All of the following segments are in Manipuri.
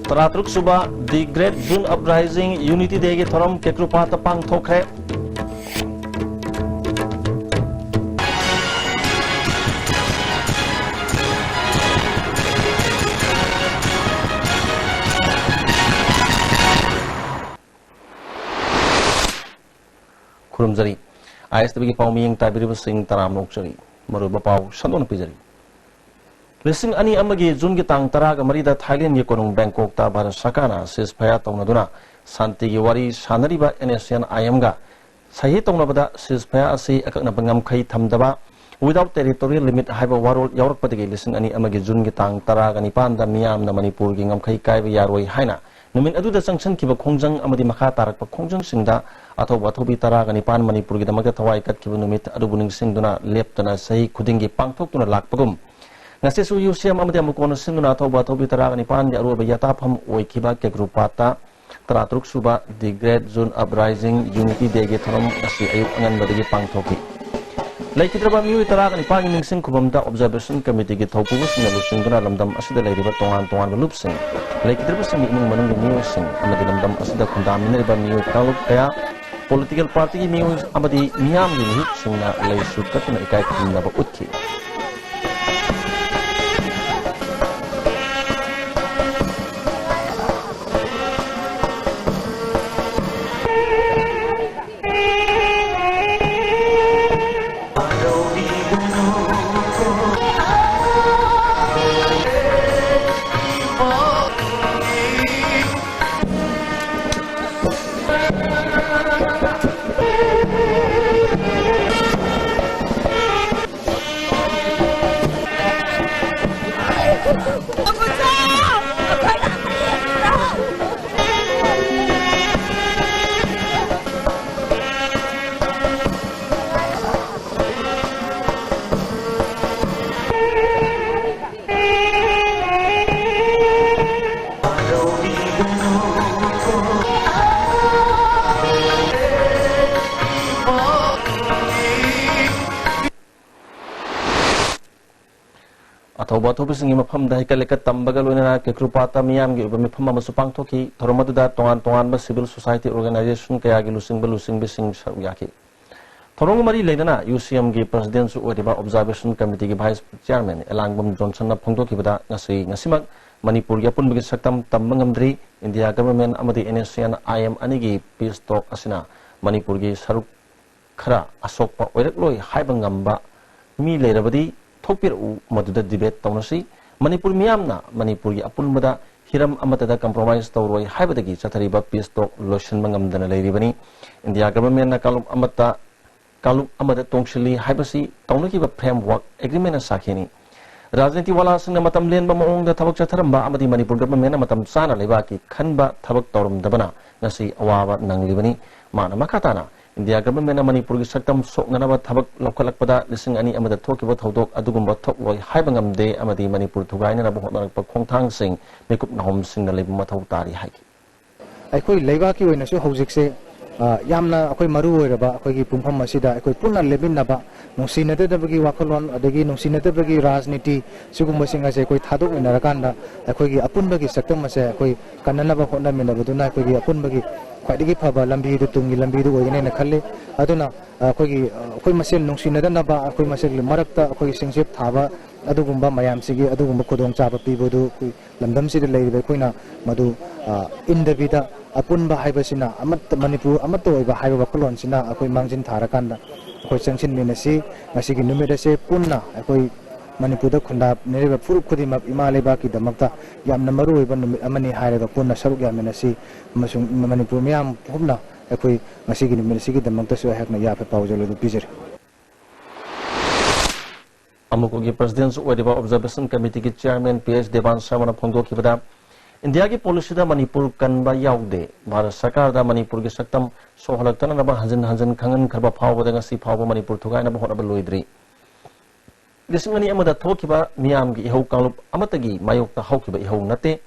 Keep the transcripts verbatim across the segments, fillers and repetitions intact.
ꯇꯔꯥꯇꯔꯨꯛ ꯁꯨꯕ The Great June Uprising Unity Day ꯒꯤ ꯊꯧꯔꯝ ꯀꯦꯀ꯭ꯔꯨꯄꯥꯠꯇ ꯄꯥꯡꯊꯣꯛꯈ꯭ꯔꯦ꯫ ꯈꯨꯔꯨꯝꯖꯔꯤ꯫ ꯑꯥꯏ ꯑꯦꯁ ꯇꯤ ꯚꯤꯒꯤ ꯄꯥꯎ ꯃꯤꯠꯌꯦꯡ ꯇꯥꯕꯤꯔꯤꯕꯁꯤꯡ ꯇꯔꯥꯝꯅ ꯑꯣꯛꯆꯔꯤ꯫ ꯃꯔꯨꯑꯣꯏꯕ ꯄꯥꯎ ꯁꯟꯗꯣꯛꯅ ꯄꯤꯖꯔꯤ꯫ ꯂꯤꯁꯤꯡ ꯑꯅꯤ ꯑꯃꯒꯤ ꯖꯨꯟꯒꯤ ꯇꯥꯡ ꯇꯔꯥꯒ ꯃꯔꯤꯗ ꯊꯥꯏꯂꯦꯟꯒꯤ ꯀꯣꯅꯨꯡ ꯕꯦꯡꯀꯣꯛꯇ ꯚꯥꯔꯠ ꯁꯔꯀꯥꯔꯅ ceasefire ꯇꯧꯅꯗꯨꯅ ꯁꯥꯟꯇꯤꯒꯤ ꯋꯥꯔꯤ ꯁꯥꯟꯅꯔꯤꯕ NSCN-IM-ꯒ ꯁꯍꯤ ꯇꯧꯅꯕꯗ ceasefire ꯑꯁꯤ ꯑꯀꯛꯅꯕ ꯉꯝꯈꯩ ꯊꯝꯗꯕ, without territorial limit ꯍꯥꯏꯕ ꯋꯥꯔꯣꯜ ꯌꯥꯎꯔꯛꯄꯗꯒꯤ ꯂꯤꯁꯤꯡ ꯑꯅꯤ ꯑꯃꯒꯤ ꯖꯨꯟꯒꯤ ꯇꯥꯡ ꯇꯔꯥꯒ ꯅꯤꯄꯥꯟꯗ ꯃꯤꯌꯥꯝꯅ ꯃꯅꯤꯄꯨꯔꯒꯤ ꯉꯝꯈꯩ ꯀꯥꯏꯕ ꯌꯥꯔꯣꯏ ꯍꯥꯏꯅ ꯅꯨꯃꯤꯠ ꯑꯗꯨꯗ ꯆꯪꯁꯤꯟꯈꯤꯕ ꯈꯣꯡꯖꯪ ꯑꯃꯗꯤ ꯃꯈꯥ ꯇꯥꯔꯛꯄ ꯈꯣꯡꯖꯪꯁꯤꯡꯗ ꯑꯊꯧꯕ ꯑꯊꯧꯕꯤ ꯇꯔꯥꯒ ꯅꯤꯄꯥꯟ ꯃꯅꯤꯄꯨꯔꯒꯤꯗꯃꯛꯇ ꯊꯋꯥꯏ ꯀꯠꯈꯤꯕ ꯅꯨꯃꯤꯠ ꯑꯗꯨꯕꯨ ꯅꯤꯡꯁꯤꯡꯗꯨꯅ ꯂꯦꯞꯇꯅ ꯆꯍꯤ ꯈꯨꯗꯤꯡꯒꯤ ꯄꯥꯡꯊꯣꯛꯇꯨꯅ ꯂꯥꯛꯄꯒꯨꯝ, ꯉꯁꯤꯁꯨ ꯌꯨꯁꯦꯝ ꯑꯃꯗꯤ ꯑꯃꯨꯛ ꯀꯣꯟꯅ ꯁꯤꯟꯗꯨꯅ ꯑꯊꯧꯕ ꯑꯊꯧꯕꯤ ꯇꯔꯥꯒ ꯅꯤꯄꯥꯟꯒꯤ ꯑꯔꯣꯏꯕ ꯌꯥꯇꯥꯐꯝ ꯑꯣꯏꯈꯤꯕ ꯀꯦꯀ꯭ꯔꯨꯄꯥꯠꯇ ꯇꯔꯥꯇꯔꯨꯛ ꯁꯨꯕ The Great June Uprising Unity Day-ꯒꯤ ꯊꯧꯔꯝ ꯉꯁꯤ ꯑꯌꯨꯛ ꯑꯉꯟꯕꯗꯒꯤ ꯄꯥꯡꯊꯣꯛꯈꯤ꯫ ꯂꯩꯈꯤꯗ꯭ꯔꯕ ꯃꯤꯑꯣꯏ ꯇꯔꯥꯒ ꯅꯤꯄꯥꯟꯒꯤ ꯅꯤꯡꯁꯤꯡ ꯈꯨꯕꯝꯗ Observation Committee-ꯒꯤ ꯊꯧꯄꯨꯕꯁꯤꯡꯅ ꯂꯨꯆꯤꯡꯗꯨꯅ ꯂꯝꯗꯝ ꯑꯁꯤꯗ ꯂꯩꯔꯤꯕ ꯇꯣꯉꯥꯟ ꯇꯣꯉꯥꯟꯕ ꯂꯨꯞꯁꯤꯡ, ꯂꯩꯈꯤꯗ꯭ꯔꯕꯁꯤꯡꯒꯤ ꯏꯃꯨꯡ ꯃꯅꯨꯡꯒꯤ ꯃꯤꯑꯣꯏꯁꯤꯡ ꯑꯃꯗꯤ ꯂꯝꯗꯝ ꯑꯁꯤꯗ ꯈꯨꯟꯗꯥꯃꯤꯟꯅꯔꯤꯕ ꯃꯤꯑꯣꯏ ꯀꯥꯡꯂꯨꯞ ꯀꯌꯥ, political party-ꯒꯤ ꯃꯤꯑꯣꯏ ꯑꯃꯗꯤ ꯃꯤꯌꯥꯝꯒꯤ ꯃꯤꯍꯨꯠꯁꯤꯡꯅ ꯂꯩꯁꯨ ꯀꯠꯇꯨꯅ ꯏꯀꯥꯏ ꯈꯨꯝꯅꯕ ꯎꯠꯈꯤ꯫ ꯑꯊꯧꯕ ꯑꯊꯧꯕꯁꯤꯡꯒꯤ ꯃꯐꯝꯗ ꯍꯩꯀꯠ ꯂꯩꯀꯠ ꯇꯝꯕꯒ ꯂꯣꯏꯅꯅ ꯀꯦꯀ꯭ꯔꯨꯄꯥꯇ ꯃꯤꯌꯥꯝꯒꯤ ꯑꯣꯏꯕ ꯃꯤꯐꯝ ꯑꯃꯁꯨ ꯄꯥꯡꯊꯣꯛꯈꯤ꯫ ꯊꯧꯔꯝ ꯑꯗꯨꯗ ꯇꯣꯉꯥꯟ ꯇꯣꯉꯥꯟꯕ civil society organization ꯀꯌꯥꯒꯤ ꯂꯨꯆꯤꯡꯕ ꯂꯨꯆꯤꯡꯕꯤꯁꯤꯡ ꯁꯔꯨꯛ ꯌꯥꯈꯤ꯫ ꯊꯧꯔꯝꯒ ꯃꯔꯤ ꯂꯩꯅꯅ UCMꯒꯤ presidentꯁꯨ ꯑꯣꯏꯔꯤꯕ observation committeeꯒꯤ vice chairman ꯑꯦꯂꯥꯡꯕꯝ ꯖꯣꯟꯁꯟꯅ ꯐꯣꯡꯗꯣꯛꯈꯤꯕꯗ, ꯉꯁꯤ ꯉꯁꯤꯃꯛ ꯃꯅꯤꯄꯨꯔꯒꯤ ꯑꯄꯨꯟꯕꯒꯤ ꯁꯛꯇꯝ ꯇꯝꯕ ꯉꯝꯗ꯭ꯔꯤ꯫ India government ꯑꯃꯗꯤ NSCN-IM ꯑꯅꯤꯒꯤ peace talk ꯑꯁꯤꯅ ꯃꯅꯤꯄꯨꯔꯒꯤ ꯁꯔꯨꯛ ꯈꯔ ꯑꯁꯣꯛꯄ ꯑꯣꯏꯔꯛꯂꯣꯏ ꯍꯥꯏꯕ ꯉꯝꯕ ꯃꯤ ꯂꯩꯔꯕꯗꯤ ꯊꯣꯛꯄꯤꯔꯛꯎ, ꯃꯗꯨꯗ debate ꯇꯧꯅꯁꯤ꯫ ꯃꯅꯤꯄꯨꯔ ꯃꯤꯌꯥꯝꯅ ꯃꯅꯤꯄꯨꯔꯒꯤ ꯑꯄꯨꯟꯕꯗ ꯍꯤꯔꯝ ꯑꯃꯠꯇꯗ compromise ꯇꯧꯔꯣꯏ ꯍꯥꯏꯕꯗꯒꯤ ꯆꯠꯊꯔꯤꯕ peace talk ꯂꯣꯏꯁꯤꯟꯕ ꯉꯝꯗꯅ ꯂꯩꯔꯤꯕꯅꯤ꯫ India governmentꯅ ꯀꯥꯡꯂꯨꯞ ꯑꯃꯠꯇ, ꯀꯥꯡꯂꯨꯞ ꯑꯃꯗ ꯇꯣꯡꯁꯤꯜꯂꯤ ꯍꯥꯏꯕꯁꯤ ꯇꯧꯅꯈꯤꯕ framework agreementꯅ ꯁꯥꯈꯤꯅꯤ꯫ ꯔꯥꯖꯅꯤꯇꯤ ꯋꯥꯂꯥꯁꯤꯡꯅ ꯃꯇꯝ ꯂꯦꯟꯕ ꯃꯑꯣꯡꯗ ꯊꯕꯛ ꯆꯠꯊꯔꯝꯕ ꯑꯃꯗꯤ ꯃꯅꯤꯄꯨꯔ governmentꯅ ꯃꯇꯝ ꯆꯥꯅ ꯂꯩꯕꯥꯛꯀꯤ ꯈꯟꯕ ꯊꯕꯛ ꯇꯧꯔꯝꯗꯕꯅ ꯉꯁꯤ ꯑꯋꯥꯕ ꯅꯪꯂꯤꯕꯅꯤ꯫ ꯃꯥꯅ ꯃꯈꯥ ꯇꯥꯅ, India governmentꯅ ꯃꯅꯤꯄꯨꯔꯒꯤ ꯁꯛꯇꯝ ꯁꯣꯛꯅꯅꯕ ꯊꯕꯛ ꯂꯧꯈꯠꯂꯛꯄꯗ ꯂꯤꯁꯤꯡ ꯑꯅꯤ ꯑꯃꯗ ꯊꯣꯛꯈꯤꯕ ꯊꯧꯗꯣꯛ ꯑꯗꯨꯒꯨꯝꯕ ꯊꯣꯛꯂꯣꯏ ꯍꯥꯏꯕ ꯉꯝꯗꯦ ꯑꯃꯗꯤ ꯃꯅꯤꯄꯨꯔ ꯊꯨꯒꯥꯏꯅꯅꯕ ꯍꯣꯠꯅꯔꯛꯄ ꯈꯣꯡꯊꯥꯡꯁꯤꯡ ꯃꯤꯀꯨꯞ ꯅꯥꯍꯣꯝꯁꯤꯡꯅ ꯂꯩꯕ ꯃꯊꯧ ꯇꯥꯔꯤ ꯍꯥꯏꯈꯤ꯫ ꯑꯩꯈꯣꯏ ꯂꯩꯕꯥꯛꯀꯤ ꯑꯣꯏꯅꯁꯨ ꯍꯧꯖꯤꯛꯁꯦ, ꯑ, ꯌꯥꯝꯅ ꯑꯩꯈꯣꯏ ꯃꯔꯨ ꯑꯣꯏꯔꯕ ꯑꯩꯈꯣꯏꯒꯤ ꯄꯨꯡꯐꯝ ꯑꯁꯤꯗ ꯑꯩꯈꯣꯏ ꯄꯨꯟꯅ ꯂꯦꯞꯃꯤꯟꯅꯕ, ꯅꯨꯡꯁꯤꯅꯗꯕꯒꯤ ꯋꯥꯈꯜꯂꯣꯟ ꯑꯗꯒꯤ ꯅꯨꯡꯁꯤꯅꯗꯕꯒꯤ ꯔꯥꯖꯅꯤꯇꯤ ꯁꯤꯒꯨꯝꯕꯁꯤꯡ ꯑꯁꯦ ꯑꯩꯈꯣꯏ ꯊꯥꯗꯣꯛꯃꯤꯟꯅꯔꯀꯥꯟꯗ ꯑꯩꯈꯣꯏꯒꯤ ꯑꯄꯨꯟꯕꯒꯤ ꯁꯛꯇꯝ ꯑꯁꯦ ꯑꯩꯈꯣꯏ ꯀꯟꯅꯅꯕ ꯍꯣꯠꯅꯃꯤꯟꯅꯕꯗꯨꯅ ꯑꯩꯈꯣꯏꯒꯤ ꯑꯄꯨꯟꯕꯒꯤ ꯈ꯭ꯋꯥꯏꯗꯒꯤ ꯐꯕ ꯂꯝꯕꯤꯗꯨ, ꯇꯨꯡꯒꯤ ꯂꯝꯕꯤꯗꯨ ꯑꯣꯏꯒꯅꯦꯅ ꯈꯜꯂꯤ꯫ ꯑꯗꯨꯅ, ꯑ, ꯑꯩꯈꯣꯏꯒꯤ, ꯑ, ꯑꯩꯈꯣꯏ ꯃꯁꯦꯜ ꯅꯨꯡꯁꯤꯅꯗꯅꯕ, ꯑꯩꯈꯣꯏ ꯃꯁꯦꯜꯒꯤ ꯃꯔꯛꯇ ꯑꯩꯈꯣꯏꯒꯤ ꯁꯤꯡꯆꯤꯞ ꯊꯥꯕ ꯑꯗꯨꯒꯨꯝꯕ ꯃꯌꯥꯝꯁꯤꯒꯤ ꯑꯗꯨꯒꯨꯝꯕ ꯈꯨꯗꯣꯡꯆꯥꯕ ꯄꯤꯕꯗꯨ ꯑꯩꯈꯣꯏ ꯂꯝꯗꯝꯁꯤꯗ ꯂꯩꯔꯤꯕ ꯑꯩꯈꯣꯏꯅ ꯃꯗꯨ, ꯑ, ꯏꯟꯗꯕꯤꯗ ꯑꯄꯨꯟꯕ ꯍꯥꯏꯕꯁꯤꯅ ꯑꯃꯠꯇ, ꯃꯅꯤꯄꯨꯔ ꯑꯃꯠꯇ ꯑꯣꯏꯕ ꯍꯥꯏꯕ ꯋꯥꯈꯜꯂꯣꯟꯁꯤꯅ ꯑꯩꯈꯣꯏ ꯃꯥꯡꯖꯤꯟ ꯊꯥꯔꯀꯥꯟꯗ ꯑꯩꯈꯣꯏ ꯆꯪꯁꯤꯟꯃꯤꯟꯅꯁꯤ꯫ ꯉꯁꯤꯒꯤ ꯅꯨꯃꯤꯠ ꯑꯁꯦ ꯄꯨꯟꯅ ꯑꯩꯈꯣꯏ ꯃꯅꯤꯄꯨꯔꯗ ꯈꯨꯟꯗꯥꯃꯤꯟꯅꯔꯤꯕ ꯐꯨꯔꯨꯞ ꯈꯨꯗꯤꯡꯃꯛ ꯏꯃꯥ ꯂꯩꯕꯥꯛꯀꯤꯗꯃꯛꯇ ꯌꯥꯝꯅ ꯃꯔꯨꯑꯣꯏꯕ ꯅꯨꯃꯤꯠ ꯑꯃꯅꯤ ꯍꯥꯏꯔꯒ ꯄꯨꯟꯅ ꯁꯔꯨꯛ ꯌꯥꯃꯤꯟꯅꯁꯤ ꯑꯃꯁꯨꯡ ꯃꯅꯤꯄꯨꯔ ꯃꯤꯌꯥꯝ ꯄꯨꯝꯅ ꯑꯩꯈꯣꯏ ꯉꯁꯤꯒꯤ ꯅꯨꯃꯤꯠ ꯑꯁꯤꯒꯤꯗꯃꯛꯇꯁꯨ ꯑꯩꯍꯥꯛꯅ ꯌꯥꯐ ꯄꯥꯎꯖꯦꯜ ꯑꯗꯨ ꯄꯤꯖꯔꯤ꯫ ꯑꯃꯨꯀꯣꯒꯤ presidentꯁꯨ ꯑꯣꯏꯔꯤꯕ observation committeeꯒꯤ chairman P H Devan ꯁꯔꯃꯅ ꯐꯣꯡꯗꯣꯛꯈꯤꯕꯗ, ꯏꯟꯗꯤꯌꯥꯒꯤ policyꯗ ꯃꯅꯤꯄꯨꯔ ꯀꯟꯕ ꯌꯥꯎꯗꯦ꯫ ꯚꯥꯔꯠ ꯁꯔꯀꯥꯔꯗ ꯃꯅꯤꯄꯨꯔꯒꯤ ꯁꯛꯇꯝ ꯁꯣꯛꯍꯜꯂꯛꯇꯅꯕ ꯍꯟꯖꯤꯟ ꯍꯟꯖꯤꯟ ꯈꯪꯍꯟꯈ꯭ꯔꯕ ꯐꯥꯎꯕꯗ ꯉꯁꯤ ꯐꯥꯎꯕ ꯃꯅꯤꯄꯨꯔ ꯊꯨꯒꯥꯏꯅꯕ ꯍꯣꯠꯅꯕ ꯂꯣꯏꯗ꯭ꯔꯤ꯫ ꯂꯤꯁꯤꯡ ꯑꯅꯤ ꯑꯃꯗ ꯊꯣꯛꯈꯤꯕ ꯃꯤꯌꯥꯝꯒꯤ ꯏꯍꯧ ꯀꯥꯡꯂꯨꯞ ꯑꯃꯠꯇꯒꯤ ꯃꯥꯌꯣꯛꯇ ꯍꯧꯈꯤꯕ ꯏꯍꯧ ꯅꯠꯇꯦ꯫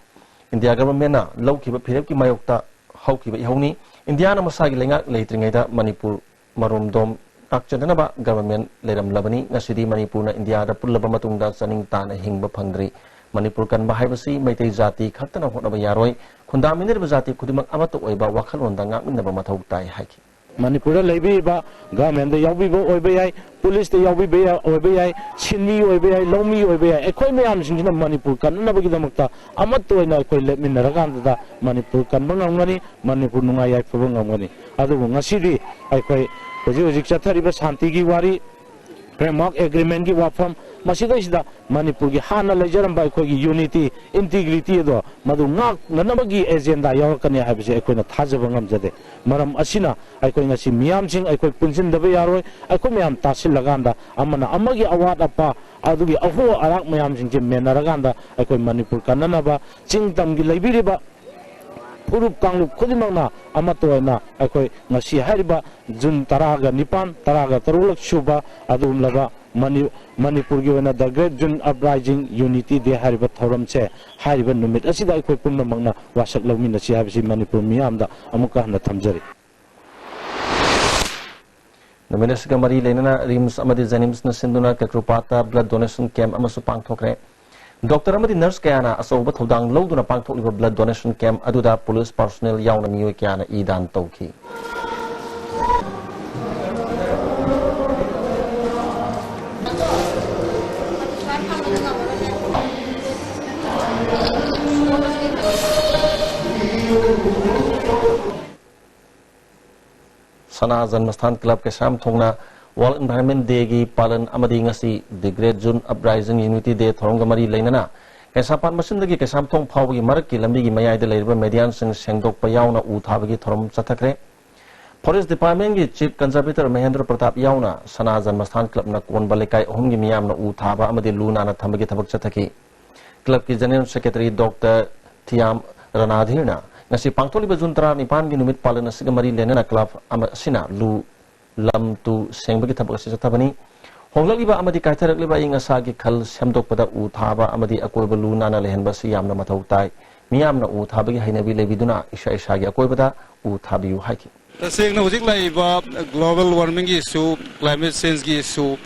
ꯏꯟꯗꯤꯌꯥ governmentꯅ ꯂꯧꯈꯤꯕ ꯐꯤꯔꯦꯞꯀꯤ ꯃꯥꯌꯣꯛꯇ ꯍꯧꯈꯤꯕ ꯏꯍꯧꯅꯤ꯫ ꯏꯟꯗꯤꯌꯥꯅ ꯃꯁꯥꯒꯤ ꯂꯩꯉꯥꯛ ꯂꯩꯇ꯭ꯔꯤꯉꯩꯗ ꯃꯅꯤꯄꯨꯔ ꯃꯔꯣꯝꯗꯣꯝ ꯇꯥꯛꯆꯗꯅꯕ ꯒꯚꯔꯟꯃꯦꯟꯠ ꯂꯩꯔꯝꯂꯕꯅꯤ꯫ ꯉꯁꯤꯗꯤ ꯃꯅꯤꯄꯨꯔꯅ ꯏꯟꯗꯤꯌꯥꯗ ꯄꯨꯜꯂꯕ ꯃꯇꯨꯡꯗ ꯆꯅꯤꯡ ꯇꯥꯅ ꯍꯤꯡꯕ ꯐꯪꯗ꯭ꯔꯤ꯫ ꯃꯅꯤꯄꯨꯔ ꯀꯟꯕ ꯍꯥꯏꯕꯁꯤ ꯃꯩꯇꯩ ꯖꯥꯇꯤ ꯈꯛꯇꯅ ꯍꯣꯠꯅꯕ ꯌꯥꯔꯣꯏ꯫ ꯈꯨꯟꯗꯥꯃꯤꯟꯅꯔꯤꯕ ꯖꯥꯇꯤ ꯈꯨꯗꯤꯡꯃꯛ ꯑꯃꯠꯇ ꯑꯣꯏꯕ ꯋꯥꯈꯜꯂꯣꯟꯗ ꯉꯥꯛꯃꯤꯟꯅꯕ ꯃꯊꯧ ꯇꯥꯏ ꯍꯥꯏꯈꯤ꯫ ꯃꯅꯤꯄꯨꯔꯗ ꯂꯩꯕꯤꯔꯤꯕ ꯒꯚꯔꯟꯃꯦꯟꯠꯇ ꯌꯥꯎꯕꯤꯕ ꯑꯣꯏꯕ ꯌꯥꯏ, ꯄꯨꯂꯤꯁꯇ ꯌꯥꯎꯕꯤꯕ ꯌꯥ-, ꯑꯣꯏꯕ ꯌꯥꯏ, ꯁꯤꯟꯃꯤ ꯑꯣꯏꯕ ꯌꯥꯏ, ꯂꯧꯃꯤ ꯑꯣꯏꯕ ꯌꯥꯏ, ꯑꯩꯈꯣꯏ ꯃꯌꯥꯝꯁꯤꯡꯁꯤꯅ ꯃꯅꯤꯄꯨꯔ ꯀꯟꯅꯅꯕꯒꯤꯗꯃꯛꯇ ꯑꯃꯠꯇ ꯑꯣꯏꯅ ꯑꯩꯈꯣꯏ ꯂꯦꯞꯃꯤꯟꯅꯔꯀꯥꯟꯗ ꯃꯅꯤꯄꯨꯔ ꯀꯟꯕ ꯉꯝꯒꯅꯤ, ꯃꯅꯤꯄꯨꯔ ꯅꯨꯡꯉꯥꯏ ꯌꯥꯏꯐꯕ ꯉꯝꯒꯅꯤ꯫ ꯑꯗꯨꯕꯨ ꯉꯁꯤꯗꯤ ꯑꯩꯈꯣꯏ ꯍꯧꯖꯤꯛ ꯍꯧꯖꯤꯛ ꯆꯠꯊꯔꯤꯕ ꯁꯥꯟꯇꯤꯒꯤ ꯋꯥꯔꯤ, ꯐ꯭ꯔꯦꯝꯋꯥꯔꯛ ꯑꯦꯒ꯭ꯔꯤꯃꯦꯟꯒꯤ ꯋꯥꯐꯝ, ꯃꯁꯤꯗꯩꯁꯤꯗ ꯃꯅꯤꯄꯨꯔꯒꯤ ꯍꯥꯟꯅ ꯂꯩꯖꯔꯝꯕ ꯑꯩꯈꯣꯏꯒꯤ ꯌꯨꯅꯤꯇꯤ, ꯏꯟꯇꯤꯒ꯭ꯔꯤꯇꯤ ꯑꯗꯣ ꯃꯗꯨ ꯉꯥꯛꯅꯅꯕꯒꯤ ꯑꯦꯖꯦꯟꯗꯥ ꯌꯥꯎꯔꯛꯀꯅꯤ ꯍꯥꯏꯕꯁꯤ ꯑꯩꯈꯣꯏꯅ ꯊꯥꯖꯕ ꯉꯝꯖꯗꯦ꯫ ꯃꯔꯝ ꯑꯁꯤꯅ ꯑꯩꯈꯣꯏ ꯉꯁꯤ ꯃꯤꯌꯥꯝꯁꯤꯡ ꯑꯩꯈꯣꯏ ꯄꯨꯟꯁꯤꯟꯗꯕ ꯌꯥꯔꯣꯏ꯫ ꯑꯩꯈꯣꯏ ꯃꯌꯥꯝ ꯇꯥꯁꯤꯜꯂꯀꯥꯟꯗ ꯑꯃꯅ ꯑꯃꯒꯤ ꯑꯋꯥꯠ ꯑꯄꯥ, ꯑꯗꯨꯒꯤ ꯑꯍꯣ ꯑꯔꯥꯛ ꯃꯌꯥꯝꯁꯤꯡꯁꯦ ꯃꯦꯟꯅꯔꯀꯥꯟꯗ ꯑꯩꯈꯣꯏ ꯃꯅꯤꯄꯨꯔ ꯀꯟꯅꯅꯕ ꯆꯤꯡ ꯇꯝꯒꯤ ꯂꯩꯕꯤꯔꯤꯕ ꯐꯨꯔꯨꯞ ꯀꯥꯡꯂꯨꯞ ꯈꯨꯗꯤꯡꯃꯛꯅ ꯑꯃꯠꯇ ꯑꯣꯏꯅ ꯑꯩꯈꯣꯏ ꯉꯁꯤ ꯍꯥꯏꯔꯤꯕ ꯖꯨꯟ ꯇꯔꯥꯒ ꯅꯤꯄꯥꯟ, ꯇꯔꯥꯒ ꯇꯔꯨꯛꯂꯛ ꯁꯨꯕ ꯑꯗꯨꯒꯨꯝꯂꯕ ꯃꯅꯤ-, ꯃꯅꯤꯄꯨꯔꯒꯤ ꯑꯣꯏꯅ The Great June Uprising Unity Day ꯍꯥꯏꯔꯤꯕ ꯊꯧꯔꯝꯁꯦ ꯍꯥꯏꯔꯤꯕ ꯅꯨꯃꯤꯠ ꯑꯁꯤꯗ ꯑꯩꯈꯣꯏ ꯄꯨꯝꯅꯃꯛꯅ ꯋꯥꯁꯛ ꯂꯧꯃꯤꯟꯅꯁꯤ ꯍꯥꯏꯕꯁꯤ ꯃꯅꯤꯄꯨꯔ ꯃꯤꯌꯥꯝꯗ ꯑꯃꯨꯛꯀ ꯍꯟꯅ ꯊꯝꯖꯔꯤ꯫ ꯅꯨꯃꯤꯠ ꯑꯁꯤꯒ ꯃꯔꯤ ꯂꯩꯅꯅ ꯔꯤꯝꯁ ꯑꯃꯗꯤ ꯖꯦꯅꯤꯝꯁꯅ ꯁꯤꯟꯗꯨꯅ ꯀꯦꯀ꯭ꯔꯨꯄꯥꯠꯇ blood donation camp ꯑꯃꯁꯨ ꯄꯥꯡꯊꯣꯛꯈ꯭ꯔꯦ꯫ ꯗꯣꯛꯇꯔ ꯑꯃꯗꯤ ꯅꯔꯁ ꯀꯌꯥꯅ ꯑꯆꯧꯕ ꯊꯧꯗꯥꯡ ꯂꯧꯗꯨꯅ ꯄꯥꯡꯊꯣꯛꯂꯤꯕ blood donation camp ꯑꯗꯨꯗ ꯄꯨꯂꯤꯁ personnel ꯌꯥꯎꯅ ꯃꯤꯑꯣꯏ ꯀꯌꯥꯅ ꯏ ꯗꯥꯟ ꯇꯧꯈꯤ꯫ ꯁꯅꯥ ꯖꯟꯃꯁꯊꯥꯟ ꯀ꯭ꯂꯕ ꯀꯩꯁꯥꯝꯊꯣꯡꯅ World Environment Day ꯒꯤ ꯄꯥꯂꯟ ꯑꯃꯗꯤ ꯉꯁꯤ The Great June Uprising Unity Day ꯊꯧꯔꯝꯒ ꯃꯔꯤ ꯂꯩꯅꯅ ꯀꯩꯁꯥꯝꯄꯥꯠ ꯃꯆꯤꯟꯗꯒꯤ ꯀꯩꯁꯥꯝꯊꯣꯡ ꯐꯥꯎꯕꯒꯤ ꯃꯔꯛꯀꯤ ꯂꯝꯕꯤꯒꯤ ꯃꯌꯥꯏꯗ ꯂꯩꯔꯤꯕ ꯃꯦꯗꯤꯌꯥꯟꯁꯤꯡ ꯁꯦꯡꯗꯣꯛꯄ ꯌꯥꯎꯅ ꯎ ꯊꯥꯕꯒꯤ ꯊꯧꯔꯝ ꯆꯠꯊꯈ꯭ꯔꯦ꯫ Forest Department ꯀꯤ Chief Conservator ꯃꯍꯦꯟꯗ꯭ꯔ ꯄ꯭ꯔꯇꯥꯞ ꯌꯥꯎꯅ ꯁꯅꯥ ꯖꯟꯃꯁꯊꯥꯟ ꯀ꯭ꯂꯕꯅ ꯀꯣꯟꯕ ꯂꯩꯀꯥꯏ ꯑꯍꯨꯝꯒꯤ ꯃꯤꯌꯥꯝꯅ ꯎ ꯊꯥꯕ ꯑꯃꯗꯤ ꯂꯨ ꯅꯥꯟꯅ ꯊꯝꯕꯒꯤ ꯊꯕꯛ ꯆꯠꯊꯈꯤ꯫ ꯀ꯭ꯂꯕꯀꯤ General Secretary ꯗꯣꯛꯇꯔ ꯊꯤꯌꯥꯝ ꯔꯅꯥꯙꯤꯔꯅ ꯉꯁꯤ ꯄꯥꯡꯊꯣꯛꯂꯤꯕ ꯖꯨꯟ ꯇꯔꯥꯅꯤꯄꯥꯟꯒꯤ ꯅꯨꯃꯤꯠ ꯄꯥꯂꯟ ꯑꯁꯤꯒ ꯃꯔꯤ ꯂꯩꯅꯅ ꯀ꯭ꯂꯕ ꯑꯃ ꯑꯁꯤꯅ ꯂꯨ ꯂꯝ ꯇꯨ ꯁꯦꯡꯕꯒꯤ ꯊꯕꯛ ꯑꯁꯤ ꯆꯠꯊꯕꯅꯤ꯫ ꯍꯣꯡꯂꯛꯂꯤꯕ ꯑꯃꯗꯤ ꯀꯥꯏꯊꯔꯛꯂꯤꯕ ꯑꯏꯪ ꯑꯁꯥꯒꯤ ꯈꯜ ꯁꯦꯝꯗꯣꯛꯄꯗ ꯎ ꯊꯥꯕ ꯑꯃꯗꯤ ꯑꯀꯣꯏꯕ ꯂꯨ ꯅꯥꯟꯅ ꯂꯩꯍꯟꯕ ꯑꯁꯤ ꯌꯥꯝꯅ ꯃꯊꯧ ꯇꯥꯏ꯫ ꯃꯤꯌꯥꯝꯅ ꯎ ꯊꯥꯕꯒꯤ ꯍꯩꯅꯕꯤ ꯂꯩꯕꯤꯗꯨꯅ ꯏꯁꯥ ꯏꯁꯥꯒꯤ ꯑꯀꯣꯏꯕꯗ ꯎ ꯊꯥꯕꯤꯌꯨ ꯍꯥꯏꯈꯤ꯫ ꯇꯁꯦꯡꯅ ꯍꯧꯖꯤꯛ ꯂꯥꯛꯏꯕ global warming ꯒꯤ issue, climate change ꯒꯤ issue,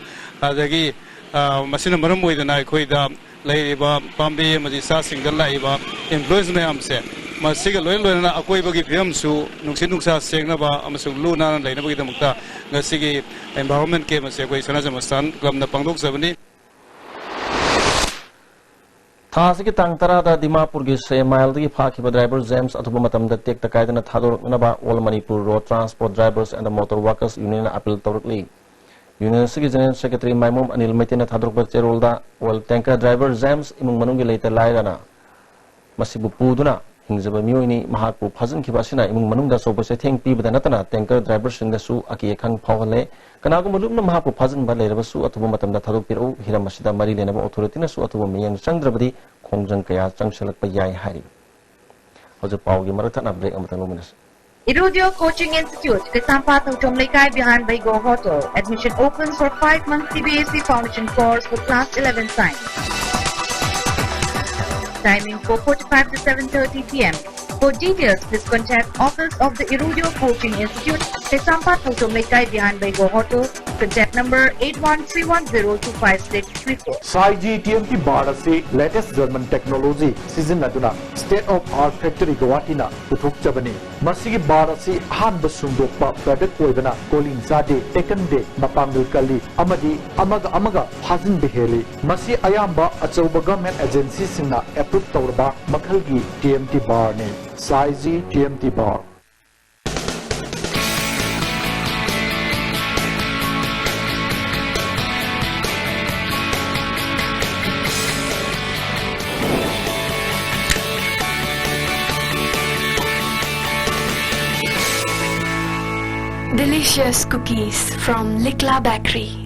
ꯑꯗꯒꯤ, ꯑ, ꯃꯁꯤꯅ ꯃꯔꯝ ꯑꯣꯏꯗꯅ ꯑꯩꯈꯣꯏꯗ ꯂꯩꯔꯤꯕ ꯄꯥꯝꯕꯤ ꯑꯃꯗꯤ ꯁꯥꯁꯤꯡꯗ ꯂꯥꯛꯏꯕ influence ꯃꯌꯥꯝꯁꯦ, ꯃꯁꯤꯒ ꯂꯣꯏ ꯂꯣꯏꯅꯅ ꯑꯀꯣꯏꯕꯒꯤ ꯐꯤꯕꯝꯁꯨ ꯅꯨꯡꯁꯤꯠ ꯅꯨꯡꯁꯥ ꯁꯦꯡꯅꯕ ꯑꯃꯁꯨꯡ ꯂꯨ ꯅꯥꯟꯅ ꯂꯩꯅꯕꯒꯤꯗꯃꯛꯇ ꯉꯁꯤꯒꯤ environment camp ꯑꯁꯤ ꯑꯩꯈꯣꯏ ꯁꯅꯥꯖꯝ ꯃꯁꯇꯥꯟ club ꯅ ꯄꯥꯡꯊꯣꯛꯆꯕꯅꯤ꯫ ꯊꯥ ꯑꯁꯤꯒꯤ ꯇꯥꯡ ꯇꯔꯥꯗ ꯗꯤꯃꯥꯄꯨꯔꯒꯤ ꯁꯦ ꯃꯥꯏꯜꯗꯒꯤ ꯐꯥꯈꯤꯕ driver ꯖꯦꯝꯁ ꯑꯊꯨꯕ ꯃꯇꯝꯗ ꯇꯦꯛꯇ ꯀꯥꯏꯗꯅ ꯊꯥꯗꯣꯔꯛꯅꯕ All Manipur Road Transport Drivers and Motor Workers Union ꯅ appeal ꯇꯧꯔꯛꯂꯤ꯫ Union ꯑꯁꯤꯒꯤ General Secretary ꯃꯥꯏꯃꯣꯝ Anil ꯃꯩꯇꯩꯅ ꯊꯥꯗꯣꯔꯛꯄ ꯆꯦꯔꯣꯜꯗ oil tanker driver James ꯏꯃꯨꯡ ꯃꯅꯨꯡꯒꯤ ꯂꯩꯇ ꯂꯥꯏꯔꯅ ꯃꯁꯤꯕꯨ ꯄꯨꯗꯨꯅ ꯍꯤꯡꯖꯕ ꯃꯤꯑꯣꯏꯅꯤ꯫ ꯃꯍꯥꯛꯄꯨ ꯐꯥꯖꯤꯟꯈꯤꯕ ꯑꯁꯤꯅ ꯏꯃꯨꯡ ꯃꯅꯨꯡꯗ ꯑꯆꯧꯕ ꯆꯩꯊꯦꯡ ꯄꯤꯕꯗ ꯅꯠꯇꯅ tanker driver ꯁꯤꯡꯗꯁꯨ ꯑꯀꯤ ꯑꯈꯪ ꯐꯥꯎꯍꯜꯂꯦ꯫ ꯀꯅꯥꯒꯨꯝꯕ ꯂꯨꯞꯅ ꯃꯍꯥꯛꯄꯨ ꯐꯥꯖꯤꯟꯕ ꯂꯩꯔꯕꯁꯨ ꯑꯊꯨꯕ ꯃꯇꯝꯗ ꯊꯥꯗꯣꯛꯄꯤꯔꯛꯎ꯫ ꯍꯤꯔꯝ ꯑꯁꯤꯗ ꯃꯔꯤ ꯂꯩꯅꯕ authority ꯅꯁꯨ ꯑꯊꯨꯕ ꯃꯤꯠꯌꯦꯡ ꯆꯪꯗ꯭ꯔꯕꯗꯤ ꯈꯣꯡꯖꯪ ꯀꯌꯥ ꯆꯪꯁꯤꯜꯂꯛꯄ ꯌꯥꯏ ꯍꯥꯏꯔꯤ꯫ ꯍꯧꯖꯤꯛ ꯄꯥꯎꯒꯤ ꯃꯔꯛ ꯊꯠꯅ break ꯑꯃꯇꯪ ꯂꯧꯃꯤꯟꯅꯁꯤ꯫ Irudio Coaching Institute, Kaisampad Thouchom Leikai behind Baigo Hotel. Admission open for five months C B S E Foundation course for class eleven science. Timing four forty-five to seven thirty p m. For details, please contact office of the Irudio Coaching Institute, Kaisampad Thouchom Leikai behind Baigo Hotel. Contact number eight one three one zero two five six three four. Saiji T M T bar ꯑꯁꯤ latest German technology ꯁꯤꯖꯤꯟꯅꯗꯨꯅ state of art factory ꯒꯧꯍꯥꯇꯤꯅ ꯄꯨꯊꯣꯛꯆꯕꯅꯤ꯫ ꯃꯁꯤꯒꯤ bar ꯑꯁꯤ ꯑꯍꯥꯟꯕ ꯁꯨꯡꯗꯣꯛꯄ product ꯑꯣꯏꯕꯅ ꯀꯣꯂꯤꯡ ꯆꯥꯗꯦ, ꯇꯦꯀꯟꯗꯦ, ꯃꯄꯥꯡꯒꯜ ꯀꯜꯂꯤ ꯑꯃꯗꯤ ꯑꯃꯒ ꯑꯃꯒ ꯐꯥꯖꯤꯟꯕ ꯍꯦꯜꯂꯤ꯫ ꯃꯁꯤ ꯑꯌꯥꯝꯕ ꯑꯆꯧꯕ government agency ꯁꯤꯡꯅ approve ꯇꯧꯔꯕ ꯃꯈꯜꯒꯤ T M T bar ꯅꯤ꯫ Saiji T M T bar꯫ Delicious cookies from Likla Bakery.